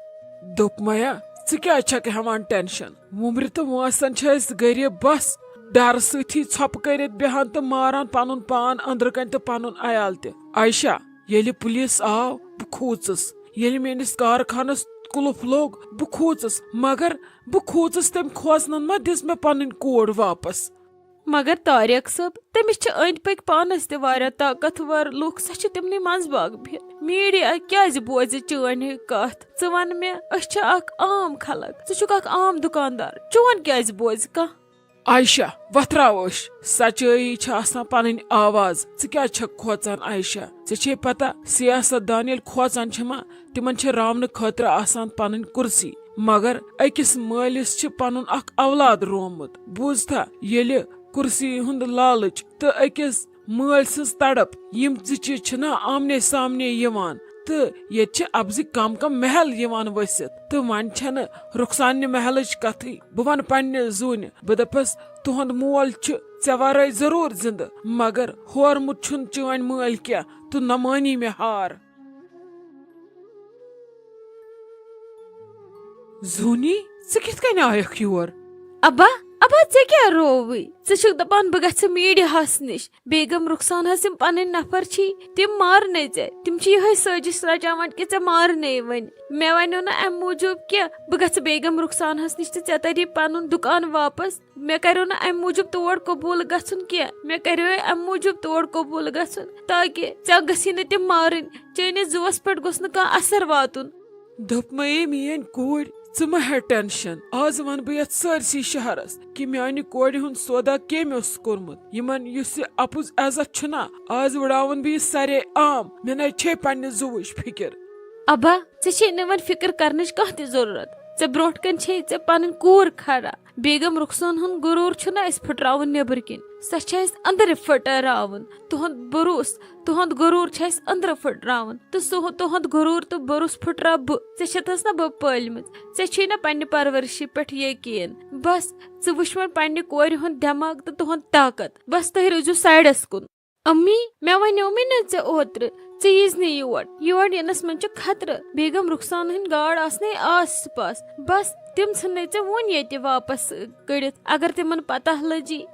دوٚپ میا، ژٕ کیازِ چھکھ ہٮ۪وان ٹینشن؟ وُمرِ تہٕ وٲنٛسن چھِ أسۍ غریب بس۔ ڈرٕ سۭتی ژھۄپہٕ کٔرِتھ بیہان تہٕ ماران پنُن پان أنٛدرٕ کنہِ تہٕ پنُن عیال تہِ۔ عائشہ، ییٚلہِ پُلیٖس آو، بہٕ کھوٗژٕس۔ ییٚلہِ میٲنِس کارخانس قُلُف لوٚگ، بہٕ کھوٗژٕس۔ مگر بہٕ کھوٗژٕس، تٔمۍ کھوژنن ما دِژ مےٚ پنٕنۍ کوٗر واپس؟ مگر طارق صٲب، تٔمِس چھِ أنٛدۍ پٔکۍ پانس تہِ واریاہ طاقتور لُکھ، سۄ چھِ تِمنٕے منٛز باگ بِہِتھ۔ میٖڈیا کیازِ بوزِ چٲنۍ ہِوۍ کتھ؟ ژٕ ون مےٚ، أسۍ چھِ اکھ عام خلق، ژٕ چھُکھ اکھ عام دُکاندار، چون کیازِ بوزِ کانٛہہ؟ عائشہ، وۄتھراو أچھ۔ سچٲیی چھِ آسان پنٕنۍ آواز۔ ژٕ کیازِ چھکھ کھوژان عائشہ؟ ژےٚ چھے پتہ، سیاست دان ییٚلہِ کھوژان چھِ ما، تِمن چھِ راونہٕ خٲطرٕ آسان پنٕنۍ کُرسی۔ مگر أکِس مٲلِس چھِ پنُن اکھ اولاد روومُت۔ بوٗزتھا، ییٚلہِ کُرسی ہُنٛد لالٕچ تہٕ أکِس مٲلۍ سٕنٛز تڑپ، یِم زٕ چیٖز چھِنہ آمنے سامنے یِوان۔ تہٕ ییٚتہِ چھِ اَپزِ کم کم محل یِوان ؤسِتھ۔ تہٕ وۄنۍ چھَنہٕ رخسانہِ محلٕچ کتھٕے۔ بہٕ وَنہٕ پننہِ زوٗنہِ، بہٕ دَپس، تُہُنٛد مول چھُ ژےٚ ورٲے ضروٗر زِندٕ، مگر ہورمُت چھُنہٕ چٲنۍ مٲلۍ کینٛہہ، تہٕ نہ مٲنی مےٚ ہار۔ زوٗنی، ژٕ کِتھ کٔنۍ آیکھ یور؟ ابا، ابا، ژےٚ کیٛاہ رووُے؟ ژٕ چھُکھ دپان بہٕ گژھٕ میٖڈیاہس نِش۔ بیگم رخسانہس یِم پنٕنۍ نفر چھی، تِم مارنے ژےٚ۔ تِم چھِ یِہے سٲزِش رچاوان کہِ ژےٚ مارنے وۄنۍ۔ مےٚ ونیو نہٕ امہِ موٗجوٗب کینٛہہ بہٕ گژھٕ بیگم رخسانہس نِش تہٕ ژےٚ تری پنُن دُکان واپس۔ مےٚ کریو نہٕ امہِ موٗجوٗب تور قبوٗل گژھُن کینٛہہ۔ مےٚ کریو امہِ موٗجوٗب تور قبوٗل گژھُن تاکہِ ژےٚ گژھی نہٕ تِم مارٕنۍ۔ چٲنِس زُوس پٮ۪ٹھ گوٚژھ نہٕ کانٛہہ اثر واتُن۔ دوٚپمَے میٛٲنۍ کوٗر، ژٕ مہ ہےٚ ٹینشن۔ آز وَنہٕ بہٕ یَتھ سٲرسٕے شہرس کہِ میٛانہِ کورِ ہُنٛد سودا کٔمۍ اوس کوٚرمُت۔ یِمن یُس یہِ اَپُز عزت چھُنا، آز وٕڑاوَن بہٕ یہِ سارے عام۔ مےٚ نَے چھے پننہِ زُوٕچ فِکر۔ ابا، ژےٚ چھے نہٕ وۄنۍ فِکر کرنٕچ کانٛہہ تہِ ضروٗرت۔ ژےٚ برونٛٹھ کنہِ چھے ژےٚ پنٕنۍ کوٗر کھڑا۔ بیگم رخسان ہُنٛد غروٗر چھُنہ أسۍ پھٕٹراوُن نیٚبرٕ کِنۍ، سۄ چھِ اَسہِ أنٛدرٕ پھٕٹراوُن۔ تُہُنٛد بروسہٕ، تُہُنٛد غروٗر چھُ اَسہِ أنٛدرٕ پھٕٹراوُن۔ تہٕ سُہ، تُہُنٛد غروٗر تہٕ بروسہٕ پھٕٹراو بہٕ۔ ژےٚ چھَتھَس نہ بہٕ پٲلمٕژ؟ ژےٚ چھُے نہ پننہِ پرورشہِ پٮ۪ٹھ یقیٖن؟ بس، ژٕ وٕچھ وۄنۍ پننہِ کورِ ہُنٛد دٮ۪ماغ تہٕ تُہُنٛد طاقت۔ بس، تُہۍ روٗزِو سایڈس کُن۔ امی، مےٚ ونیومے نہ ژےٚ اوترٕ، ژٕ ییٖز نہٕ یور۔ یور یِنس منٛز چھُ خطرٕ۔ بیگم رخسان ہٕنٛدۍ گاڈ آسنے آس پاس۔ بس، تِم ژھٕننے ژےٚ وُنۍ ییٚتہِ واپس کٔڑِتھ۔ اگر تِمن پتہ لٔجی،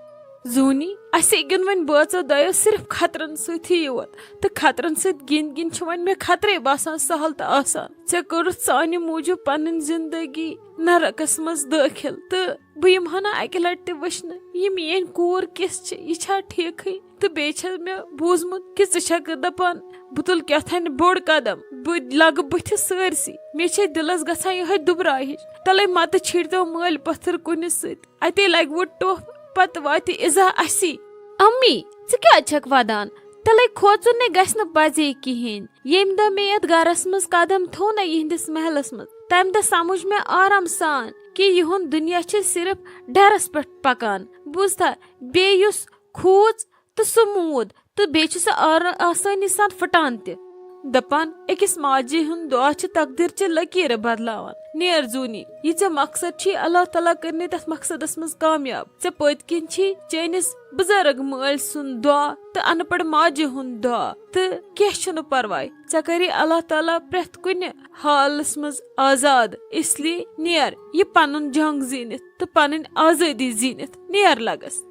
زوٗنی، اسے گِنٛد وۄنۍ بٲژو دۄیو صرف خطرن سۭتی یوت، تہٕ خطرن سۭتۍ گِنٛدۍ گِنٛدۍ چھِ وۄنۍ مےٚ خطرے باسان سہل تہٕ آسان۔ ژےٚ کٔرٕتھ سانہِ موٗجوٗب پنٕنۍ زندگی نرکس منٛز دٲخل، تہٕ بہٕ یِمہٕ ہا نہٕ اکہِ لٹہِ تہِ وٕچھنہٕ یہِ میٲنۍ کوٗر کِژھ چھِ، یہِ چھا ٹھیٖکھٕے؟ تہٕ بیٚیہِ چھےٚ مےٚ بوٗزمُت کہِ ژٕ چھکھ دپان، بہٕ تُلہٕ کیٛاہ تھانۍ بوٚڑ قدم، بہٕ لگہٕ بٕتھِ سٲرسٕے۔ مےٚ چھے دِلس گژھان یِہوٚے دُبراے ہِش۔ تلے متہٕ چھیڑتو مٲلۍ پتھر کُنہِ سۭتۍ، اتے لگہِ وُہ ٹوٚپھ، پتہٕ واتہِ ایزا اسی۔ امی، ژٕ کیٛازِ چھکھ ودان؟ تلے کھوژُن نے گژھِ نہٕ پزے کِہیٖنۍ۔ ییٚمہِ دۄہ مےٚ یتھ گرس منٛز قدم تھوو نہ یِہنٛدِس محلس منٛز، تمہِ دۄہ سمجھ مےٚ آرام سان کہِ یِہُنٛد دُنیا چھِ صرف ڈرس پٮ۪ٹھ پکان۔ بوٗزتھا؟ بیٚیہِ یُس کھوٗژ تہٕ سُہ موٗد، تہٕ بیٚیہِ چھُ سُہ آر-، آسٲنی سان پھٕٹان تہِ۔ دپان، أکِس ماجہِ ہُنٛد دُعا چھِ تقدیٖر چہِ لکیٖرٕ بدلاوان۔ نیر زوٗنی، یہِ ژےٚ مقصد چھی، اللہ تعالیٰ کٔرنٕے تتھ مقصدس منٛز کامیاب۔ ژےٚ پٔتۍ کِنۍ چھی چٲنِس بُزرگ مٲلۍ سُنٛد دُعا تہٕ انپڑھ ماجہِ ہُنٛد دُعا، تہٕ کینٛہہ چھُنہٕ پرواے، ژےٚ کری اللہ تعالیٰ پرٛٮ۪تھ کُنہِ حالس منٛز آزاد۔ اس لیے نیر یہِ پنُن جنگ زیٖنِتھ تہٕ پنٕنۍ آزٲدی زیٖنِتھ نیر لگس۔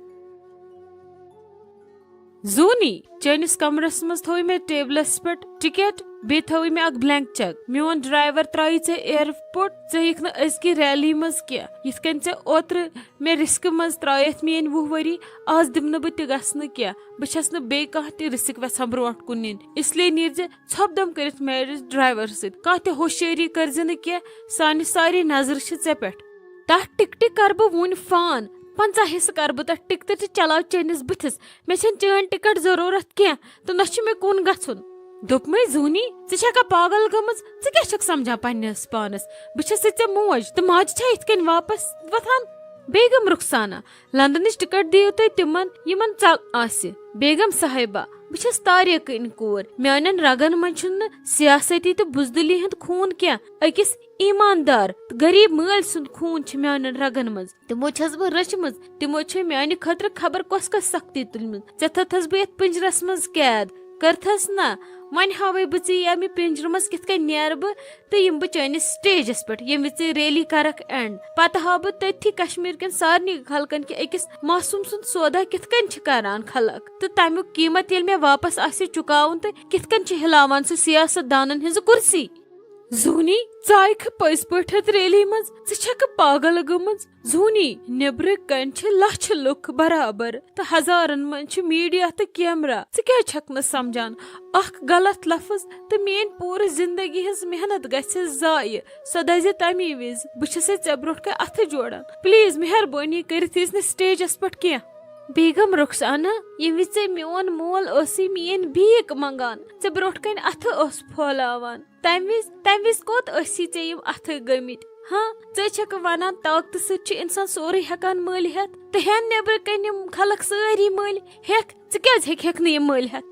زوٗنی، چٲنِس کمرس منٛز تھوٚوٕے مےٚ ٹیبلس پٮ۪ٹھ ٹکٹ، بیٚیہِ تھوٚوٕے مےٚ اکھ بلینک چیک۔ میون ڈرایور ترٛایی ژےٚ ایئرپورٹ، ژٕ یِکھ نہٕ أزکہِ ریلی منٛز کینٛہہ۔ یِتھ کٔنۍ ژےٚ اوترٕ مےٚ رسکہِ منٛز ترٛایتھ میٲنۍ وُہ ؤری، آز دِمہٕ نہٕ بہٕ تہِ گژھنہٕ کینٛہہ۔ بہٕ چھس نہٕ بیٚیہِ کانٛہہ تہِ رسک یژھان برونٛٹھ کُن نِنۍ، اس لیے نیرزِ ژھۄپہٕ دم کٔرِتھ میٲنِس ڈرایور سۭتۍ۔ کانٛہہ تہِ ہوشیٲری کٔرزِ نہٕ کینٛہہ، سانہِ سارے نظرٕ چھِ ژےٚ پٮ۪ٹھ۔ تتھ ٹکٹہِ کرٕ بہٕ وُنۍ فان، پنٛژاہ حصہٕ کرٕ بہٕ تتھ ٹکٹہِ تہٕ چلاو چٲنِس بٕتھِس۔ مےٚ چھنہٕ چٲنۍ ٹکٹ ضروٗرت کینٛہہ تہٕ نہ چھُ مےٚ کُن گژھُن۔ دوٚپمَے زوٗنی، ژٕ چھکھا پاگل گٔمٕژ؟ ژٕ کیٛاہ چھکھ سمجھان پننِس پانس؟ بہٕ چھسے ژےٚ موج تہٕ ماجہِ چھا یِتھ کٔنۍ واپس وۄتھان؟ بیگم رخسانہ، لندنٕچ ٹکٹ دِیِو تُہۍ تِمن، یِمن ژل آسہِ۔ بیگم صاحبہ، بہٕ چھس طارقٕنۍ کوٗر۔ میانٮ۪ن رگن منٛز چھُنہٕ سیاستی تہٕ بزدلی ہُنٛد خوٗن کینٛہہ۔ أکِس ایماندار تہٕ غریب مٲلۍ سُنٛد خوٗن چھُ میانٮ۪ن رگن منٛز۔ تِمو چھس بہٕ رٔچھمٕژ، تِمو چھے میانہِ خٲطرٕ خبر کۄس کۄس سختی تُلمٕژ۔ ژےٚ تھٲوتھس بہٕ یتھ پِنجرس منٛز قید، کٔرتھس نہ۔ وۄنۍ ہاوے بہٕ ژےٚ ییٚمہِ پِنجرٕ منٛز کِتھ کٔنۍ نیرٕ بہٕ تہٕ یِمہٕ بہٕ چٲنِس سٹیجس پٮ۪ٹھ، ییٚمہِ وِزِ ژےٚ ریلی کرکھ اینڈ۔ پتہٕ ہاوٕ بہٕ تٔتھی کشمیر کٮ۪ن سارنٕے خلقن کہِ أکِس معصوم سُنٛد سودا کِتھ کٔنۍ چھِ کران خلق تہٕ تمیُک قیمت ییٚلہِ مےٚ واپس آسہِ چُکاوُن تہٕ کِتھ کٔنۍ چھِ ہلاوان سُہ سیاست دانن ہٕنٛز کرسی۔ زوٗنی، ژٕ آیکھٕ پٔزۍ پٲٹھۍ اتھ ریلی منٛز؟ ژٕ چھکھٕ پاگل گٔمٕژ؟ زوٗنی، نیبرٕ کنہِ چھِ لچھِ لُکھ برابر تہٕ ہزارن منٛز چھِ میڈیا تہٕ کیمرہ۔ ژٕ کیازِ چھکھ نہٕ سمجھان؟ اکھ غلط لفظ تہٕ میٲنۍ پوٗرٕ زندگی ہٕنٛز محنت گژھِ ضایع۔ سۄ دزِ تمی وِزِ۔ بہٕ چھسے ژےٚ برونٛٹھ کنہِ اتھٕ جوڑان۔ پلیز، مہربٲنی کٔرتھ ییٖزِ نہٕ سٹیجس پٮ۪ٹھ کینٛہہ۔ بیگم رخسانہ، ییٚمہِ وِزِ ژےٚ میون مول ٲسٕے میٲنۍ بھیٖک منگان، ژےٚ برونٛٹھ کنہِ اتھٕ اوس پھۄلاوان، تمہِ وِزِ، تمہِ وِزِ کوٚت ٲسی ژےٚ یِم اتھٕ گٔمٕتۍ؟ ہاں، ژٕ چھکھ ونان طاقتہٕ سۭتۍ چھُ انسان سورُے ہٮ۪کان مٔلۍ ہٮ۪تھ تہٕ ہٮ۪ن نیبرٕ کنہِ یِم خلق سٲری مٔلۍ؟ ہٮ۪کھ، ژٕ کیازِ ہیٚکہِ ہٮ۪کھ نہٕ یِم مٔلۍ ہٮ۪تھ؟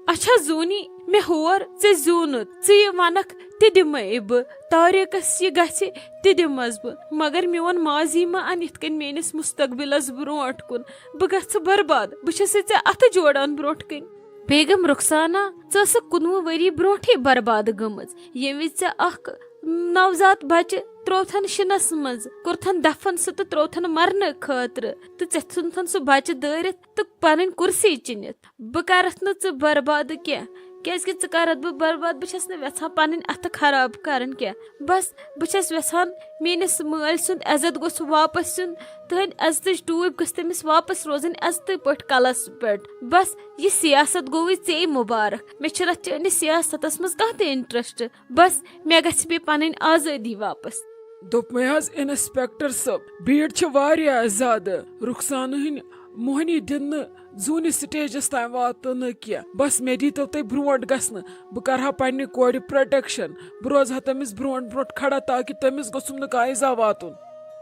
اچھا زوٗنی، مےٚ ہور، ژےٚ زیوٗنُتھ، ژٕ یہِ ونکھ تہِ دِمے بہٕ، طارقس یہِ گژھِ تہِ دِمس بہٕ، مگر میون ماضی مہ ان یِتھ کٔنۍ میٲنِس مستقبلس برونٛٹھ کُن۔ بہٕ گژھٕ برباد، بہٕ چھسے ژےٚ اتھٕ جوڑان برونٛٹھ کنہِ۔ بیگم رخسانہ، ژٕ ٲسٕکھ کُنوُہ ؤری برونٛٹھٕے برباد گٔمٕژ، ییٚمہِ وِزِ ژےٚ اکھ نوزاد بچہِ تروتھن شِنس منٛز، کوٚرتھن دفن سُہ تہٕ تروتھن مرنہٕ خٲطرٕ، تہٕ ژےٚ ژھُنتھن سُہ بچہِ دٲرِتھ تہٕ پنٕنۍ کُرسی چِنِتھ۔ بہٕ کرتھ نہٕ ژٕ برباد کینٛہہ، کیازِ کہِ ژٕ کرتھ بہٕ برباد۔ بہٕ چھس نہٕ یژھان پنٕنۍ اتھٕ خراب کرٕنۍ کینٛہہ۔ بس، بہٕ چھس یژھان میٲنِس مٲلۍ سُنٛد عزت گوٚژھ واپس یُن، تہنٛدِ عزتٕچ ٹوٗپۍ گٔژھ تٔمِس واپس روزٕنۍ عزتہٕ پٲٹھۍ کلس پٮ۪ٹھ۔ بس، یہِ سیاست گوٚوٕے ژےٚ مُبارک۔ مےٚ چھُنہٕ اتھ چٲنِس سیاستس منٛز کانٛہہ تہِ انٹرسٹ۔ بس، مےٚ گژھِ بیٚیہِ پنٕنۍ آزٲدی واپس۔ دوٚپمَے حظ انسپیکٹر صٲب، بھیڑ چھِ واریاہ زیادٕ۔ رخسانہٕ ہٕنٛدۍ موہنی دِن نہٕ زوٗنہِ سٹیجس تام واتنہٕ کینٛہہ۔ بس، مےٚ دیٖتو تُہۍ برونٛٹھ گژھنہٕ۔ بہٕ کرٕ ہا پننہِ کورِ پروٹیکشن۔ بہٕ روزٕ ہا تٔمِس برونٛٹھ برونٛٹھ کھڑا تاکہِ تٔمِس گوٚژھُم نہٕ کانٛہہ ایزا واتُن۔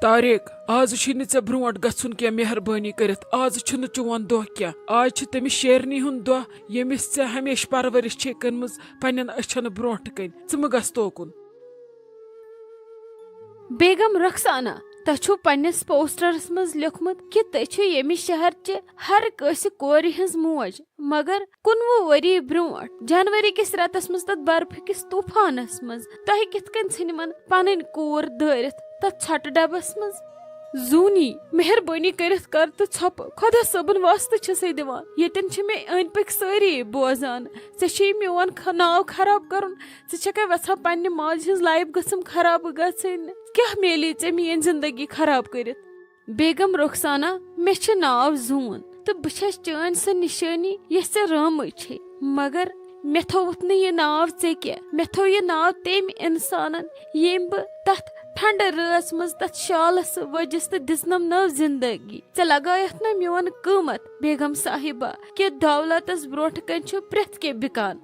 طارق، آز چھُے نہٕ ژےٚ برونٛٹھ گژھُن کینٛہہ، مہربٲنی کٔرِتھ۔ آز چھُنہٕ چون دۄہ کینٛہہ۔ آز چھُ تٔمِس شیرنی ہُنٛد دۄہ، ییٚمِس ژےٚ ہمیشہٕ پرورش چھے کٔرمٕژ پننٮ۪ن أچھن برونٛٹھ کنۍ۔ ژٕ مہٕ گژھ توکُن۔ بیگم رخسانہ، تۄہہِ چھُو پننِس پوسٹرس منٛز لیوٗکھمُت کہِ تُہۍ چھِو ییٚمہِ شہر چہِ ہر کٲنٛسہِ کورِ ہٕنٛز موج، مگر کُنوُہ ؤری برونٛٹھ جنوری کِس رٮ۪تس منٛز تتھ برفہٕ کِس طوفانس منٛز تۄہہِ کِتھ کٔنۍ ژھٕنۍ یِمن پنٕنۍ کوٗر دٲرِتھ تتھ ژھۄٹہٕ ڈبس منٛز؟ زوٗنی، مہربٲنی کٔرِتھ کر تہٕ ژھۄپہٕ۔ خۄدا صٲبُن واسطہٕ چھسے دِوان، ییٚتٮ۪ن چھِ مےٚ أنٛدۍ پٔکۍ سٲری بوزان۔ ژےٚ چھُے میون خ-، ناو خراب کرُن؟ ژٕ چھکھا یژھان پننہِ ماجہِ ہٕنٛز لایف گٔژھٕم خراب گژھٕنۍ؟ کیٛاہ میلی ژےٚ میٲنۍ زندگی خراب کٔرِتھ؟ بیگم رخسانہ، مےٚ چھُ ناو زوٗن تہٕ بہٕ چھس چٲنۍ سۄ نِشٲنی یۄس ژےٚ رٲومٕژ چھے، مگر مےٚ تھووُتھ نہٕ یہِ ناو ژےٚ کینٛہہ، مےٚ تھوو یہِ ناو تٔمۍ انسانن، ییٚمۍ بہٕ تتھ ٹھنڈٕ رٲژ منٛز تتھ شالس وجس تہٕ دِژنم نٔو زندگی۔ ژےٚ لگایتھ نہ میون قۭمتھ، بیگم صاحبہ، کہِ دولتس برونٛٹھ کنہِ چھُ پرٛٮ۪تھ کینٛہہ بِکان۔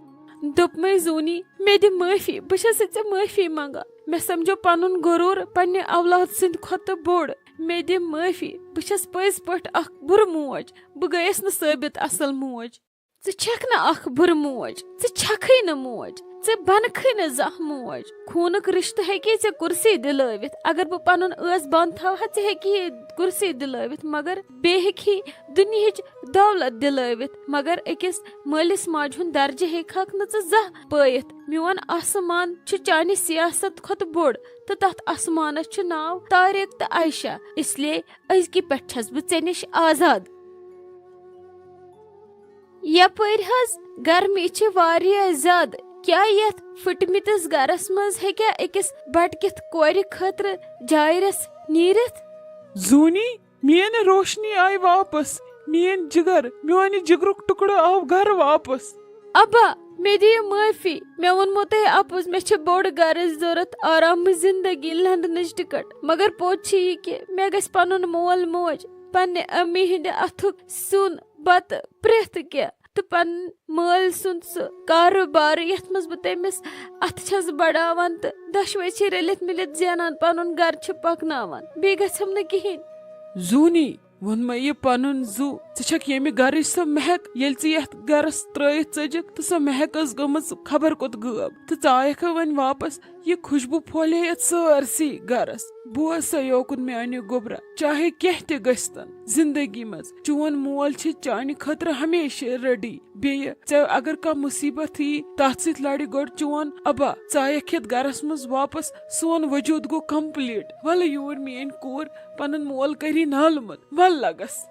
دوٚپمَے زوٗنی، مےٚ دِ معٲفی، بہٕ چھَسے ژےٚ معٲفی منٛگان۔ مےٚ سمجھو پنُن غروٗر پننہِ اولاد سٕنٛدِ کھۄتہٕ بوٚڑ۔ مےٚ دِ معٲفی، بہٕ چھَس پٔزۍ پٲٹھۍ اکھ بُرٕ موج۔ بہٕ گٔیَس نہٕ ثٲبت اصل موج۔ ژٕ چھَکھ نہٕ اکھ بُرٕ موج، ژٕ چھَکھٕے نہٕ موج، ژٕ بنکھٕے نہٕ زانٛہہ موج۔ خوٗنُک رشتہٕ ہیٚکے ژےٚ کُرسی دِلٲوِتھ۔ اگر بہٕ پنُن ٲس بنٛد تھاوہا، ژےٚ ہیٚکہِ ہے کُرسی دِلٲوِتھ، مگر بیٚیہِ ہیٚکہِ ہے دُنیہٕچ دولت دِلٲوِتھ، مگر أکِس مٲلِس ماجہِ ہُنٛد درجہٕ ہیٚکہٕ ہاکھ نہٕ ژٕ زانٛہہ پٲیِتھ۔ میون آسمان چھُ چانہِ سیاست کھۄتہٕ بوٚڑ، تہٕ تتھ آسمانس چھُ ناو طارق تہٕ عائشہ، اس لیے أزکہِ پٮ۪ٹھ چھَس بہٕ ژےٚ نِش آزاد۔ یپٲرۍ حظ گرمی چھِ واریاہ زیادٕ۔ کیٛاہ یتھ پھٕٹمٕتِس گرس منٛز ہیٚکیٛاہ أکِس بٹکِتھ کورِ خٲطرٕ جایہِ رژھ نیٖرِتھ؟ زوٗنی، میٲنۍ روشنی آیہِ واپس، میٲنۍ جگر، میانہِ جگرُک ٹُکڑٕ آو گرٕ واپس۔ ابا، مےٚ دِیِو معٲفی، مےٚ ووٚنمو تۄہہِ اپُز، مےٚ چھِ بوٚڑ گرٕچ ضرورت، آرامٕچ زندگی لندنٕچ ٹکٹ، مگر پوٚز چھُ یہِ کہِ مےٚ گژھِ پنُن مول موج، پننہِ امی ہٕنٛدِ اتھُک سیُن، بتہٕ، پرٛٮ۪تھ کینٛہہ، تہٕ پنُن مٲلۍ سُنٛد سُہ کارٕبار یتھ منٛز بہٕ تٔمِس اتھٕ چھَس بڑاوان تہٕ دۄشوے چھِ رٔلِتھ مِلِتھ زینان، پنُن گرٕ چھِ پکناوان، بیٚیہِ گژھٮ۪م نہٕ کِہیٖنۍ۔ زوٗنی، ووٚن مےٚ یہِ پنُن زُو، ژٕ چھکھ ییٚمہِ گرٕچ سۄ مہک، ییٚلہِ ژٕ یتھ گرس ترٲوِتھ ژٔجِکھ تہٕ سۄ مہک ٲس گٔمٕژ خبر کوٚت غٲب، تہٕ ژٕ آیکھ وۄنۍ واپس۔ یہِ خوشبو پھۄلے یتھ سٲرسٕے گرس۔ بوز سا یوکُن میانہِ گوٚبرا، چاہے کینٛہہ تہِ گٔژھتن زندگی منٛز، چون مول چھِ چانہِ خٲطرٕ ہمیشہِ ریڈی۔ بیٚیہِ ژےٚ اگر کانٛہہ مُصیبت یی، تتھ سۭتۍ لڑِ گۄڈٕ چون ابا۔ ژٕ آیکھ یتھ گرس منٛز واپس، سون وجود گوٚو کمپلیٹ۔ ولہٕ یور میٲنۍ کوٗر، پنُن مول کری نالہٕ مت، ول لگس۔